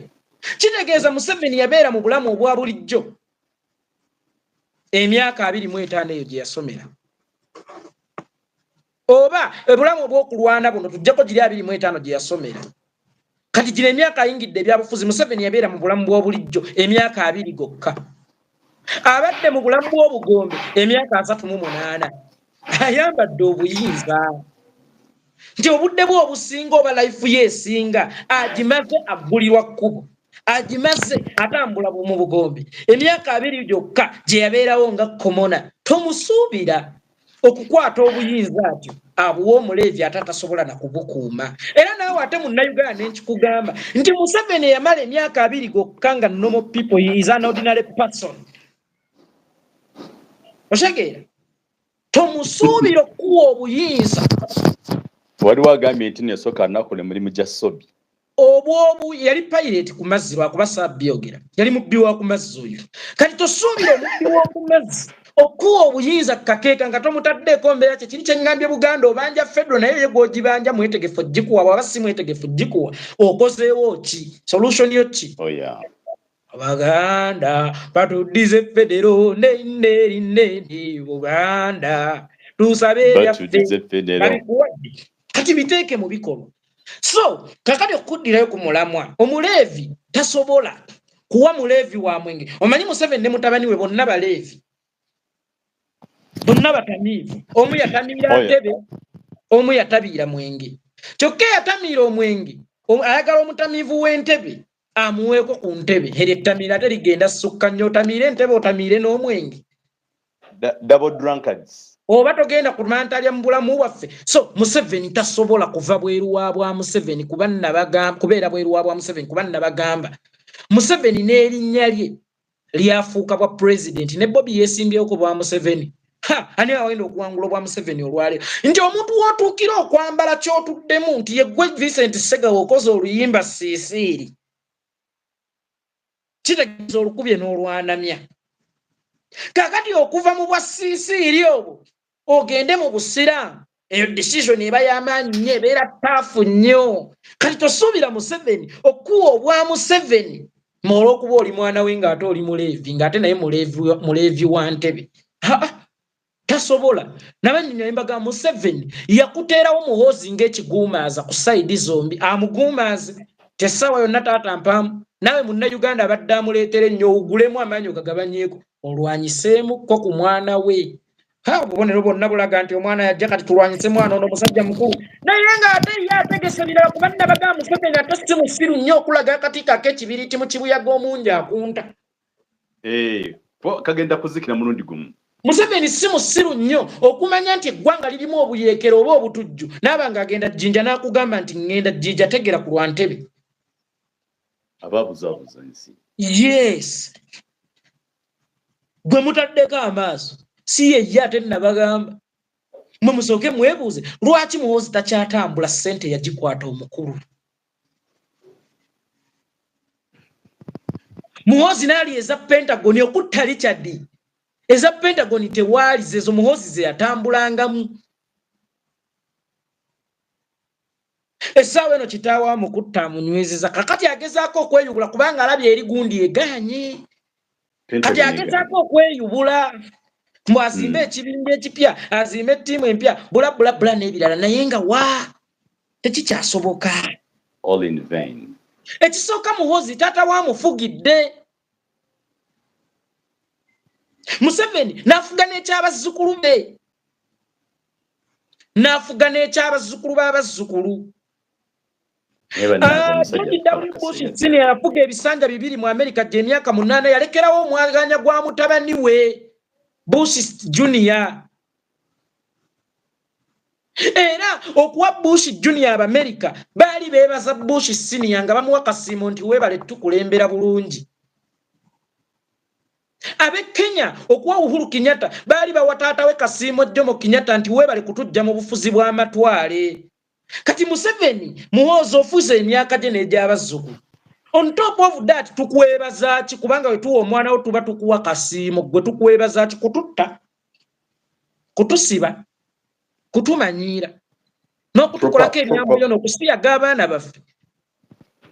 Kitegeeza Museveni yabeera mu bulamu obwa bulijjo emyaka 25 eyo gye yasomera, oba obulamu obw'okulwana buno. Tujjako giri 25 gye yasomera. Kati gino emyaka ayingidde ebyabufuzi, Museveni yabeera mu bulamu bw'obulijjo emyaka 20 gokka. Abadde mu bulamu bw'obugombe emyaka 38. Ayambadde obuyinza nti obudde bwe obusinga oba life ye esinga agimaze aggulirwa kkubo, agimaze atambula mu bugombe. Emyaka 20 gyokka gye yabeerawo nga commoner. Tomusuubira okukwata obuyinza atyo abuwa omuleevi ate atasobola nakubukuuma. Era naawe ate Munnayuganda, nenkikugamba nti Museveni eyamala emyaka 20 gokka nga normal people, he is an ordinary person, otegeera? Tomusuubira okuwa obuyinza. Waliwo agambye nti nesooka nakola emirimu gya sobi. Obwobu yali pirate ku mazzi, lwakuba saabyogera. Yali mubbi wa ku mazzi oyo. Kati tosuubira omubbi wa ku mazzi okuwa obuyinza kakeeka nga tomutaddeeko mbeera. Kyekiri kyeŋŋambye, Buganda obanja federo, naye ye gw'ogibanja mwetegefu ogikuwa? Bwaba si mwetegefu gikuwa, okozeewo ki? Solution yo ki? Oh, yeah. Abaganda batuddize federo, nenderindendi. Buganda tusabe ebyaffe. Batuddize federo. Babikuwadde, kati biteeke mu bikolwa. So kakati okuddirayo ku mulamwa, omuleevi tasobola kuwa muleevi wa mwenge. Omanyi Museveni ne mutabani we bonna baleevi, bonna batamiivu. Omu yatamiira ntebe, omu yatabiira mwenge. Kyokka eyatamiira omwenge ayagala omutamiivu w'entebe amuweeko ku ntebe. Eryo ettamiiro ate ligenda sukka nnyo. Otamiire entebe, otamiire n'omwenge. Double drunkards. Oba togenda kumantalya mu bulamu bwaffe. So Museveni tasobola kuva bweru wa bwa Museveni, kuba nabagamba kubeera bweru wa bwa Museveni, kuba nabagamba Museveni n'erinnya lye lyafuuka bwa pulezidenti. Ne Bobi yeesimbyewo ku bwa Museveni. Ha, ani awenda okuwangula obwa Museveni olwaleero? Nti omuntu w'otuukira okwambala ky'otuddemu nti yeggwe Vincent Segawa, okoze oluyimba siisiiri, kitegeeza olukubye n'olwanamya. Kakati okuva mu bwa siisiiri obwo ogende mu busiraamu, eyo decision eba y'amaanyi nnyo, ebeera tough nnyo. Kati tosuubira Museveni okuwa obwa Museveni olw'okuba oli mwana we, ng'ate oli muleevi, ng'ate naye muleevi wa ntebe. Aa, tasobola. Nabannyonnyola embaga, Museveni yakuteerawo Muhoozi ng'ekiguumaaza ku side zombi, amuguumaaze tessaawa yonna. Taata mpaamu naawe Munnayuganda abadde amuleetera ennyo, owugulemu amaanyi ogagabanyeeko, olwanyiseemukko ku mwana we. Ha, obubonero bwonna bulaga nti omwana yajja, kati tulwanyise mwana ono, musajja mukulu. Naye ng'ate ye ategese birala, kuba nnabaga Museveni ate si musiru nnyo okulaga akati kake ekibiriiti mu kibuyaga omungi akunta. Eh, kagenda kuzikira mulundi gumu. Museveni si musiru nnyo okumanya nti eggwanga lirimu obuyeekera oba obutujju, naaba ng'agenda Jjinja n'akugamba nti ŋŋenda Jjinja, tegera ku lwa Ntebe. Ababuzaabuza ensi. Yes, gwe mutaddeko amaaso si yeyye. Ate nabagamba mwe musooke mwebuuze lwaki Muhoozi takyatambula. Ssente yagikwata omukulu Muhoozi n'ali eza Pentagon okutta Richard. Eza Pentagon tewaali zezo Muhoozi ze yatambulangamu. Essaawa eno kitaawe amukutta amunywezeza. Kakati agezaako okweyubula kubanga alabye eri gundi egaanye. Kati agezaako okweyubula mbu azimbe ekibinja ekipya, azimbe ettiimu empya, bula bula bula n'ebirala, naye nga wa tekikyasoboka. All in vain. Ekisooka, Muhoozi taata wa mufugidde Museveni n'afuga n'ekyabazzukulu be, n'afuga n'ekyabazzukulu b'abazzukulu. George W. Bush Senior yafuga ebisanja 2 mu Amerika gye emyaka 8. Yalekerawo omwaganya gwa mutabani we Bush Junior. Era okuwa Bush Junior Abamerika baali beebaza Bush Senior nga bamuwa kasiimo nti weebale tukulembera bulungi. Ab'e Kenya okuwa Uhuru Kenyatta baali bawa taata we kasiimo Jomo Kenyatta nti weebale kutujja mu bufuzi bw'amatwale. Kati Museveni, Muhoozi ofuze emyaka gye n'egy'abazzukulu. On top of that, tukwebaza ki? Kubanga we tuwa omwana wo tuba tukuwa kasiimo. Gwe tukwebaza ki? Kututta, kutusiba, kutumanyiira n'okutukolako ebyambuyo n'okusiyaga abaana baffe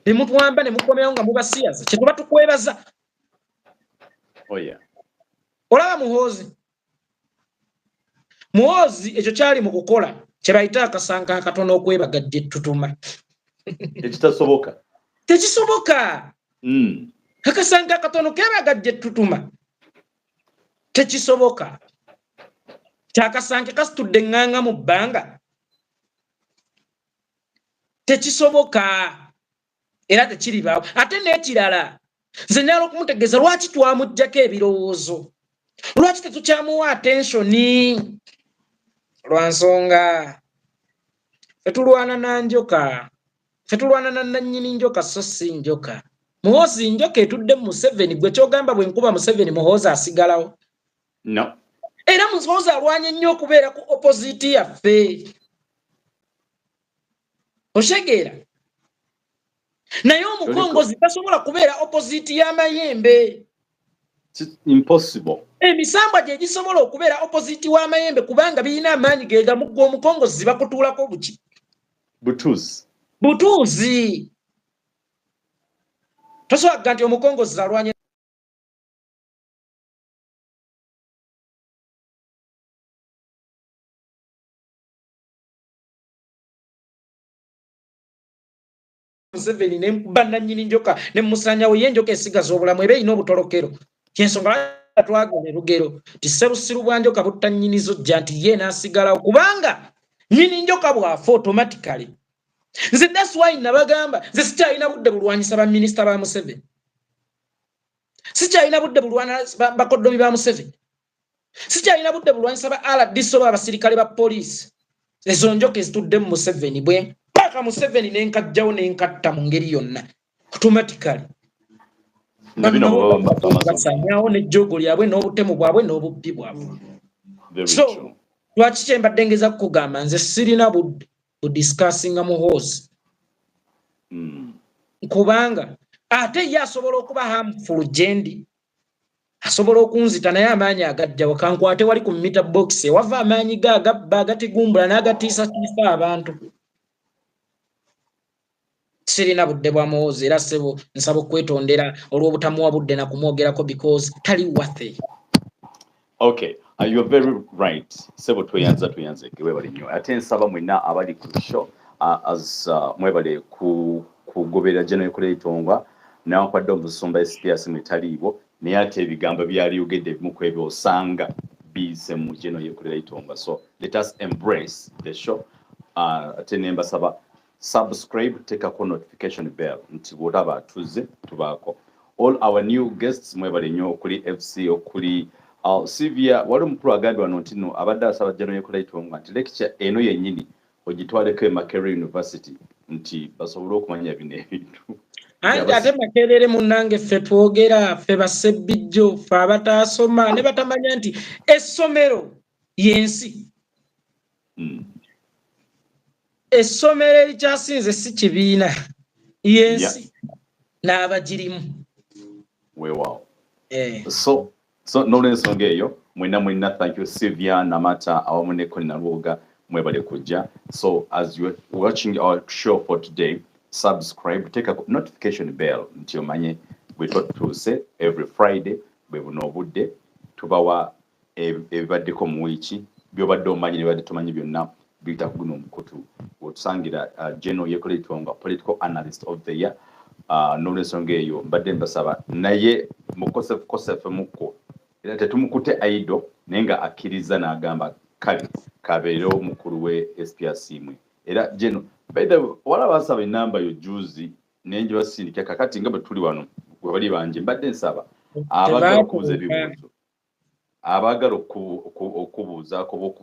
ne mutwamba ne mukomerawo nga mubasiyaza, kyetuba tukwebaza. Oh, yeah. Olaba Muhoozi, Muhoozi ekyo kyali mu kukola kye bayita akasanka akatono okwebagajja ettutuma. Ekitasoboka. Tekisoboka. Akasanka akatono kebagajja ettutuma, tekisoboka. Kyakasanke kasitudde eŋŋanga mu bbanga, tekisoboka era tekiribaawo. Ate n'ekirala, nze nyala okumutegeeza lwaki twamuggyako ebirowoozo, lwaki tetukyamuwa attention. Lwa nsonga fetulwana na njoka, fetulwana na nannyini njoka, so si njoka. Muhoozi njoka etudde mu Museveni. Gwe kyogamba bwe nkuba Museveni, Muhoozi asigalawo? No. Era Muhoozi alwanye nnyo okubeera ku opposite yaffe, otegeera? Naye omukongozi tasobola kubeera opposite y'amayembe. Impossible. Emisambwa gye gisobola okubeera opposite w'amayembe kubanga birina amaanyi gegamu. Gwe omukongozi bakutuulako buki? Butuuzi. Butuuzi. Tosobola kuga nti omukongozi alwanye Museveni nenkuba nannyini njoka ne musanyawo. Ye enjoka esigaza obulamu eba erina obutolokero. Kyensonga twagala erugero ti serusiru bwa njoka butta nnyinizo jja nti ye n'asigalawo kubanga nnyini njoka bw'afa automatically. Nze that's why nabagamba nze sikyalina budde bulwanyisa baminisita ba Museveni, sikyalina budde bulwana bakoddomi ba Museveni, sikyalina budde bulwanyisa ba RDC oba abasirikale ba poliisi. Ezo njoka ezitudde mu Museveni, bwe paka Museveni nenkajjawo nenkatta mu ngeri yonna, automatically basanyawo nejjoogo lyabwe n'obutemu bwabwe n'obubbi bwabwe. So lwaki kyembadde ngeza kukugamba, nze sirina budde budiscussinga Muhoozi kubanga ate ye asobola okuba harmful gyendi, asobola okunzita, naye amaanyi agajjawo kankwate wali ku meter box ewava amaanyi ge agabba, agatigumbula n'agatiisatiisa abantu. Sirina budde bwa Muhoozi era sebo nsaba okwetondera olw'obutamuwa budde nakumwogerako because tali worthy. Okay, you're very right. Sebo tweyanza, tweyanze, webale nnyo. Ate nsaba mwenna abali ku show as mwebale ku kugoberera General Yekolera Itongwa, newankubadde omusumba SPS mwetaliiwo, naye ate ebigambo byaliyogedde ebimu ku ebyo osanga biyise mu General Yekolera Itongwa. So let us embrace the show. Ate ne mbasaba subscribe, tekako notification bell nti bw'olaba tuzze tubaako. All our new guests, mwebale nnyo, okuli FC, okuli Sylvia, wali omukulu agambye wano nti no abadde asaba General Yekola Itonga nti lecture eno yennyini ogitwaleko e Makerere University nti basobole okumanya bino ebintu. Anti ate Makerere munnange, ffe twogera, ffe basebbijjo, ffe abataasoma ne batamanya nti essomero y'ensi. Essomero erikyasinze si kibiina, y'ensi n'abagirimu. Weewaawo. So n'olwensonga eyo, mwenna mwenna, thank you Sylvia Namata awamu ne Colin Nalwoga, mwebale kujja. So as you are watching our show for today, subscribe, take a notification bell nti omanye bwe tutuuse every Friday bwe buno obudde tubawa ebibaddeko mu wiiki, byobadde omanyi ne bibadde tomanyi, byonna biyita ku guno omukutu wetusangira General Yekola Itonga, political analyst of the year. N'olwensonga eyo mbadde mbasaba naye mukosefukosefu era tetumukute aido, naye nga akkiriza n'agamba kale kabeerewo omukulu we SPRC mwe. Era General, by the way, wala basaba enamba yo juzi naye njibasindika. Kakati nga bwe tuli wano bwe bali bangi, mbadde nsaba abaagala okubuuza ebibuuzo, abaagala okubuuzaako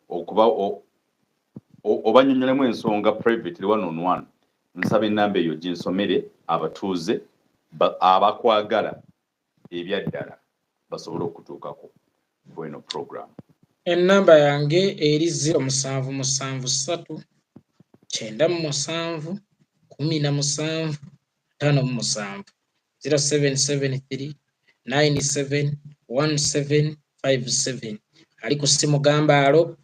okuba obanyonyolemu ensonga privately, one on one, nsaba enamba eyo ginsomere abatuuze abakwagala ebyaddala basobole okutuukako ku eno program. Ennamba yange eri 0773 97 17 57, 0773 97 1757. Ali ku ssimu gambaalo.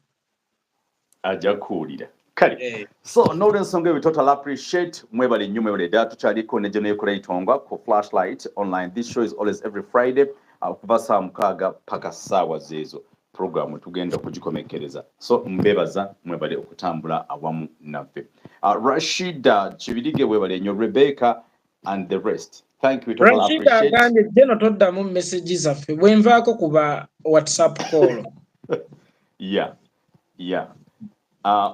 Ajja kuwulira kale. So n'olwensonga eyo, total appreciate, mwebale nnyo, mwebale ddala. Tukyaliko ne General Yekola Itonga ku Flashlight Online. This show is always every Friday, okuva 6:00 paka ssaawa zeezo programu tugenda okugikomekereza. So mbebaza, mwebale okutambula awamu naffe. Rashida Kibirige, webale nnyo. Rebecca and the rest, thank you, total Rashida appreciate. Agambye, "Geno, toddamu message zaffe bwe nvaako kuba WhatsApp call." Yeah.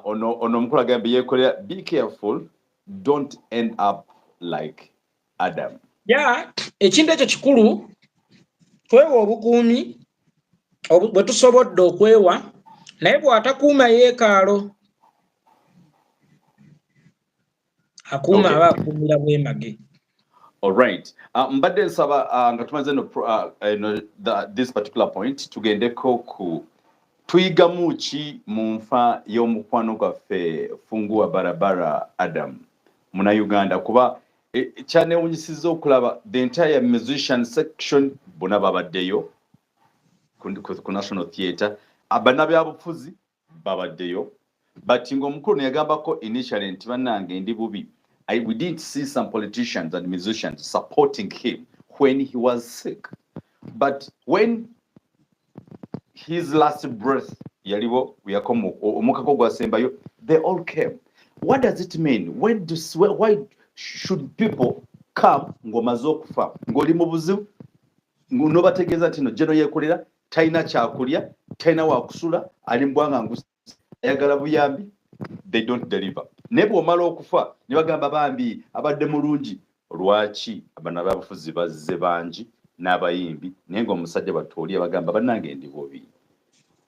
Ono omukulu agambye, "Yekolera, be careful, don't end up like Adam." Ya, ekintu ekyo kikulu, twewa obukuumi bwe tusobodde okwewa, naye bw'atakuuma yeekaalo akuuma aba akuumira bwemage. Alright. Mbadde nsaba nga tumaze no, no, this particular point, tugendeko ku tuyigamu ki mu nfa y'omukwano gwaffe Fungua Barabara Adam Munnayuganda, kuba kyanewunyisizza okulaba the entire musician section bonna babaddeyo ku National Theatre, bannabyabufuzi babaddeyo, but ng'omukulu neyagambako initially nti bannange ndi bubi, we didn't see some politicians and musicians supporting him when he was sick, but when his last breath yaliwo yakoma omukako gwasembayo, they all came. What does it mean? When do, why should people come ng'omaze okufa, ng'oli mu buzibu, n'obategeeza nti no General Yekolera talina kyakulya, talina wakusula, ali mbwanga ngusi, ayagala buyambi? They don't deliver. Naye bw'omala okufa ne bagamba bambi abadde mulungi. Lwaki bannabyabufuzi bazze bangi n'abayimbi, naye ng'omusajja batooli abagamba bannange ndi bubi,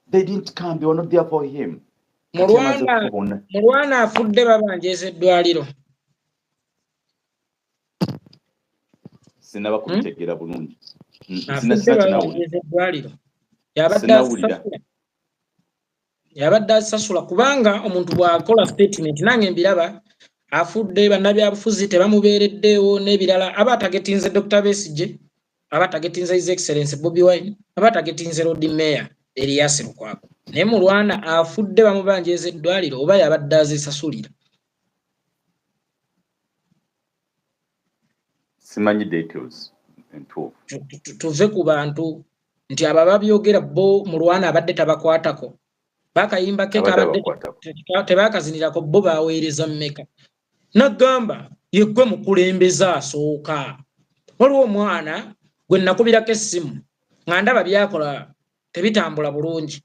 they didn't come, they were not there for him? Kati amaze okubona. Mulwana afudde babanjeeza eddwaliro. Sinaba kubitegeera bulungi. Afudde Sina kinawulira. babanjeeza eddwaliro, yabadde Sinawulira. asasula, yabadde asasula, kubanga omuntu bw'akola statement nange mbiraba, afudde bannabyabufuzi tebamubeereddeewo n'ebirala, aba atagetinze Dr. Besigye, aba atagetinze His Excellence Bobi Wine, aba atagetinze Lord Mayor Erias Lukwago. Naye Mulwana afudde bamubanjeeza eddwaliro, oba yabadde azisasulira? Simanyi details entuufu. Tuve ku bantu nti abo ababyogera bo Mulwana abadde tabakwatako, bakayimba ke Abadde kabadde abakwatako. Tebakazinirako, bo baweereza mmeka? Nagamba yeggwe mukulembeze asooka. Waliwo omwana gwe nakubirako essimu nga ndaba byakola tebitambula bulungi,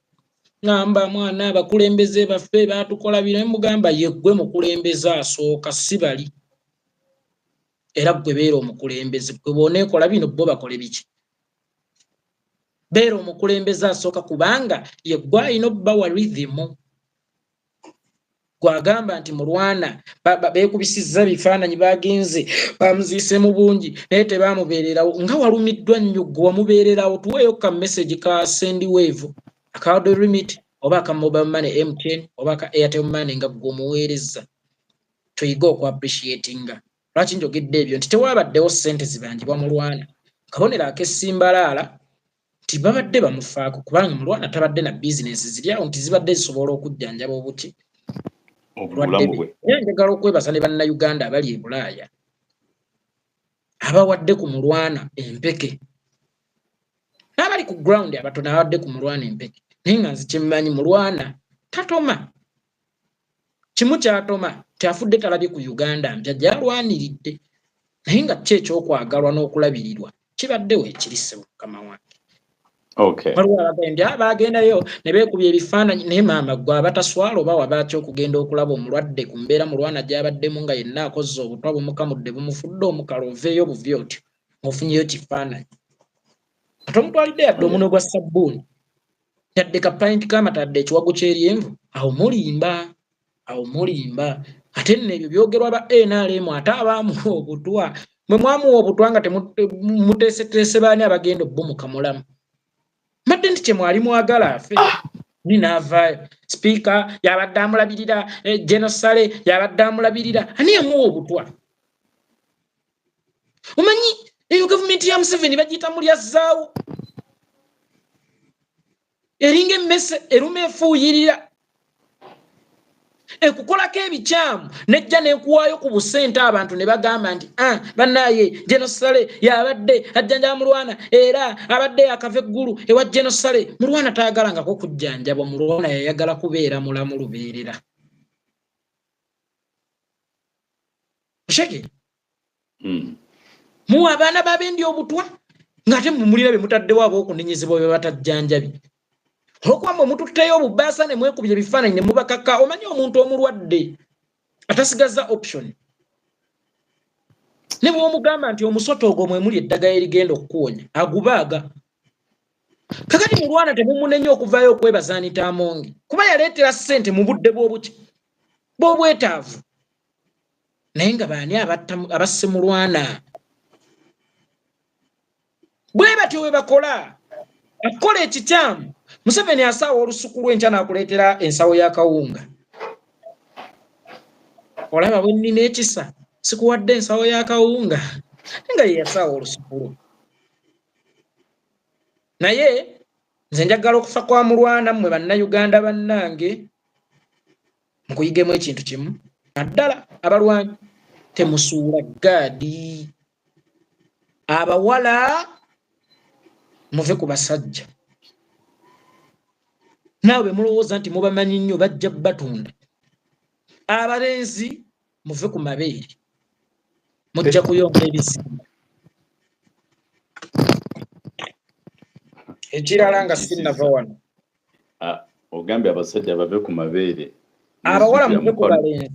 ŋŋamba mwana abakulembeze baffe baatukola bino, mugamba yeggwe mukulembeze asooka, si bali, era ggwe beera omukulembeze, ggwe bw'oneekola bino bo bakole biki? Beera omukulembeze asooka, kubanga ye gwe alina obbawa rhythm. Gwagamba nti Mulwana beekubisizza bifaananyi, bagenze bamuziise mu bungi naye tebamubeererawo, nga walumiddwa nnyo. Gwe wamubeererawo, tuweeyo ka message ka Sendwave, aka Remit, oba aka mobile money MTN, oba aka Airtel Money, nga gwe omuweereza, tuyige oku appreciatinga. Lwaki njogedde ebyo? Nti tewabaddewo ssente zibanjibwa Mulwana, kabonero ak'essimbalaala nti babadde bamufaako, kubanga Mulwana tabadde na bizinesi ziri awo nti zibadde zisobola okujjanjaba obuki obulamu bwe. Naye njagala okwebaza ne Bannayuganda abali e Bulaaya abawadde ku Mulwana empeke, n'abali ku ground abatono abawadde ku Mulwana empeke. Naye nga nze kyemmanyi, Mulwana tatoma kimu, kyatoma tyafudde talabye ku Uganda mpya gyalwaniridde, naye nga ki ekyokwagalwa n'okulabirirwa kibaddewo ekirise, mukama wange. Waliwo abagambye nti bagendayo ne beekubya ebifaananyi, naye maama gwe abataswala, oba wabaaki okugenda okulaba omulwadde ku mbeera Mulwana gy'abaddemu, nga yenna akozze obutwa bumukamudde, bumufudde omukala, oveeyo buvi otyo ng'ofunyeyo kifaananyi, ate omutwalidde yadde omunwe gwa sabbuuni, yadde kapayinti k'amata, yadde ekiwago ky'eryenvu? Awo mulimba, awo mulimba. Ate nno ebyo byogerwa ba NRM, ate abaamuwa obutwa. Mwe mwamuwa obutwa nga muteeseteese baani abagenda obbumukamulamu? Mbadde nti kyemwali mwagala afe ni naavaayo. Sipiika yabadde amulabirira, Genosale yabadde amulabirira. Ani yamuwa obutwa? Omanyi eyo gavumenti ya Museveni bagiyita mulyazzaawo, eringa emmese eruma efuuyirira, ekukolako ebikyamu nejja nekuwaayo ku busente, abantu ne bagamba nti, "Ah, bannaaye, Genosale yabadde ajjanjaba Mulwana, era abadde akava eggulu ewa Genosale." Mulwana tayagalangako kujjanjabwa. Mulwana yayagala kubeera mulamu lubeerera. Oshege muwa abaana babendi obutwa, ng'ate mumulira be mutaddewo ab'okunenyezebwa be batajjanjabi, olwokuba mwe mututteyo obubaasa ne mwekubya ebifaananyi ne mubakaka. Omanyi omuntu omulwadde atasigaza option, ne bw'omugamba nti omusota ogwo mwe muli eddagala erigenda okukuwonya, agubaaga. Kakati Mulwana temumunenya okuvaayo okwebaza Anita Amongi, kuba yaleetera ssente mu budde bw'obuki bw'obwetaavu. Naye nga baani abasse Mulwana? Bwe batyo bwe bakola. Akukola ekikyamu, Museveni asaawa olusuku lw'enkya n'akuleetera ensawo ya kawunga. "Olaba bwe nnina ekisa, sikuwadde ensawo ya kawunga," nga ye yasaawa olusuku lwo. Naye nze njagala okufa kwa Mulwana, mmwe Bannayuganda bannange, mukuyigemu ekintu kimu, naddala abalwanyi: temusuula gaadi. Abawala, muve ku basajja. Naawe bwe mulowooza nti mubamanyi nnyo, bajja batunda. Abalenzi, muve ku mabeere, mujja kuyonga ebizimba. Ekirala, nga sinnava wano, Ah, ogambye abasajja bave ku mabeere. Abawala muve ku balenzi,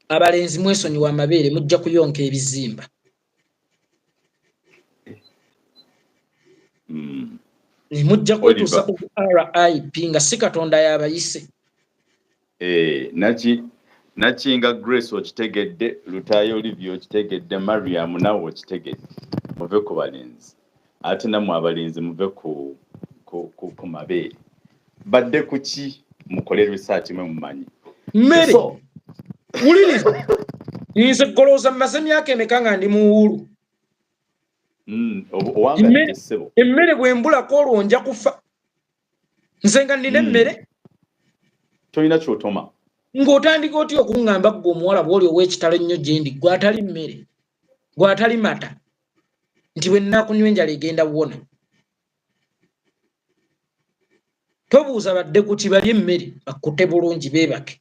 abalenzi mwesonyiwa amabeere, mujja kuyonka ebizimba. Mujja kwetuusa ku RIP nga si Katonda yabayise. Eh, naki Nakinga Grace okitegedde, Lutayo Olivia okitegedde, Mariam nawe okitegedde. Muve ku balenzi, ate nammwe abalenzi muve ku mabeere. Badde ku ki? Mukole research, mwe mumanyi. Mmere. So Wuliriza, nze golowooza mmaze emyaka emeka nga ndi muwuulu? Owangalidde, ssebo. Emmere bwe mbulako olwo nja kufa, nze nga nnina emmere. Tolina kyotoma. Ng'otandika otya okuŋŋamba ggwe omuwala bw'oli ow'ekitalo ennyo gye ndi, gwe atali mmere, gwe atali mata, nti bwe nnaakunywa enjala egenda buwona? Tobuuza badde ku kibali emmere, bakkute bulungi, beebake.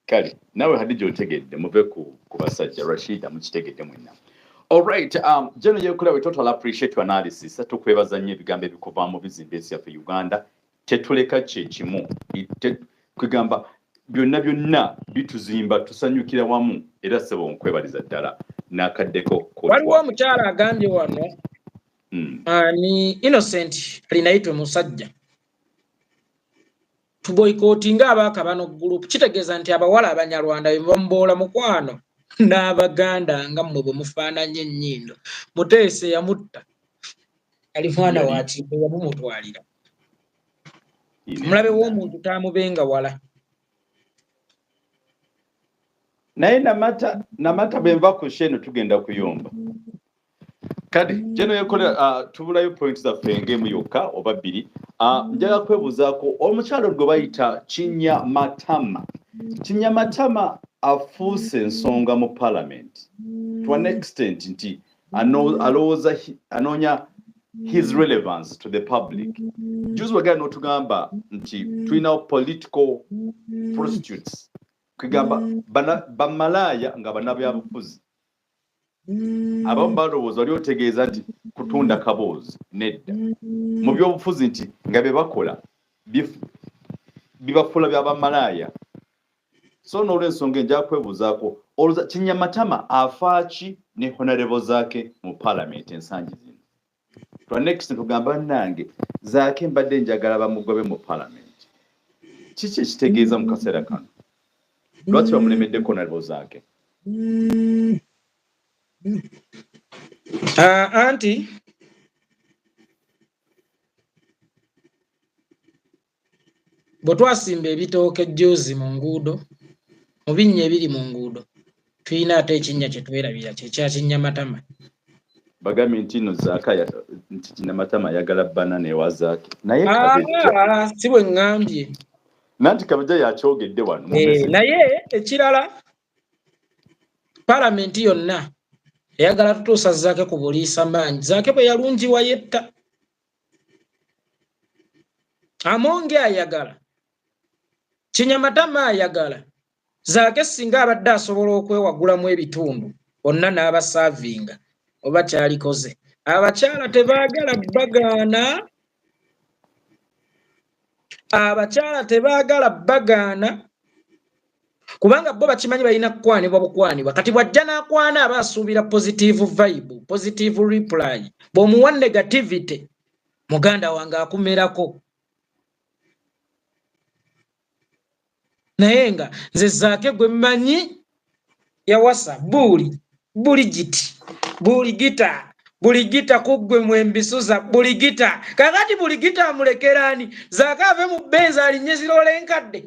Kale naawe Hadija otegedde, muve ku basajja. Rashida, mukitegedde mwenna. Alright, General Yekula, we total appreciate your analysis. Tukwebaza nnyo, ebigambo ebikuvaamu bizimba ensi yaffe Uganda. Tetuleka kye kimu. Kwegamba byonna byonna bituzimba, tusanyukira wamu, era ssebo nkwebaliza ddala n'akaddeko. Waliwo omukyala agambye wano. Ani Innocent Alinaitwe musajja tuboycottinga abakabano group. Kitegeeza nti abawala Abanyarwanda bamuboola mukwano n'Abaganda nga mmwe bwe mufaananye ennyindo. Muteesa yamutta, ali mwana wa Kintu, yamumutwalira. Omulabe w'omuntu taamubenga wala. Naye Namata bwe nva ku sheno tugenda kuyomba. Kati jeno yekolera tubulayo point zaffe ng'emu yokka oba bbiri. Njagala kwebuuzaako omukyalo gwe bayita Kinyamatama. Kinyamatama afuuse ensonga mu parliament to an extent nti alowooza anoonya his relevance to the public. Juzi wagala n'otugamba nti tulinawo political prostitutes, kwegamba bamalaaya nga bannabyabufuzi. Abamu balowooza wali otegeeza nti kutunda kaboozi. Nedda, mu byobufuzi nti nga bye bakola bibafuula byabamalaaya. So n'olwensonga enjala kwebuuzaako, olowooza Kinyamatama afaaki ne honorable Zaake mu parliament ensangi zino? Twa next tugamba nnange Zaake mbadde njagala bamugobe mu parliament. Kiki ekitegeeza mu kaseera kano? Lwaki bamulemeddeko honorable Zaake? Anti bwe twasimba ebitooke ejjuuzi mu nguudo, mu binnya ebiri mu nguudo, tulina ate ekinnya kye twerabira kyekya Kinyamatama. Bagambye nti nno Zaake nti Kinyamatama ayagala banana ewa Zaake. Naye Kabejja si bwe ŋŋambye. Nanti Kabejja yakyogedde wano. Naye ekirala, palamenti yonna eyagala tutuusa Zaake ku buliisa maanyi. Zaake bwe yalungiwa yetta. Amonge ayagala, Kinyamatama ayagala. Zaake singa abadde asobola okwewagulamu ebitundu bonna n'abasaavinga oba kyalikoze. Abakyala tebaagala bagaana, abakyala tebaagala bagaana, kubanga bo bakimanyi balina kukwanibwa bukwanibwa. Kati bw'ajja n'akwana aba asuubira positive vibe, positive reply. Bw'omuwa negativity, muganda wange akumerako. Naye nga nze Zaake gwe mmanyi yawasa buli giti, buli gita, buli gita ku ggwe mwembisuza, buli gita. Kaakati buli gita amulekeraani? Zaake ave mu bbenzi alinnye ziroola enkadde,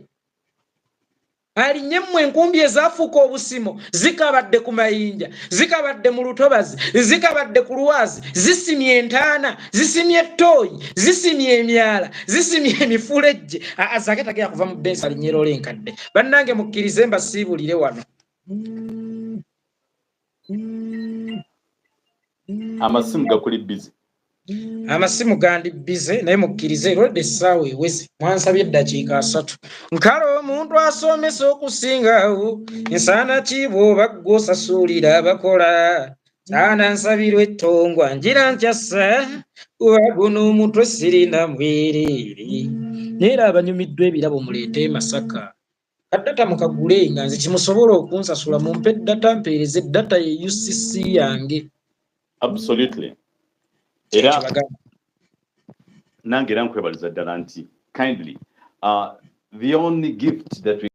alinnye mmwe enkumbi ezaafuuka obusimo, zikabadde ku mayinja, zikabadde mu lutobazi, zikabadde ku lwazi, zisimye entaana, zisimye ettooyi, zisimye emyala, zisimye emifulejje. Zaake tagenda kuva mu bbenzi alinnye roola enkadde. Bannange mukkirize mbasiibulire wano. Amasimu gakuli busy. Amasimu gandi busy, naye mukkirize lwedde essaawa eweze. Mwansabye eddakiika 3. Nkale omuntu asomesa okusingawo, nsaana ki bw'oba ggwe osasuulira abakola? Nsaana nsabirwa ettongwa ngira nkyassa, kuba guno omutwe sirina mwereere. Naye era abanyumiddwa ebirabo muleete e Masaka. Kaddata mukagule nga nze kimusobola okunsasula, mumpe data mpeereze data ye UCC yange. Absolutely. Era nange era nkwebaliza ddala nti kindly the only gift that we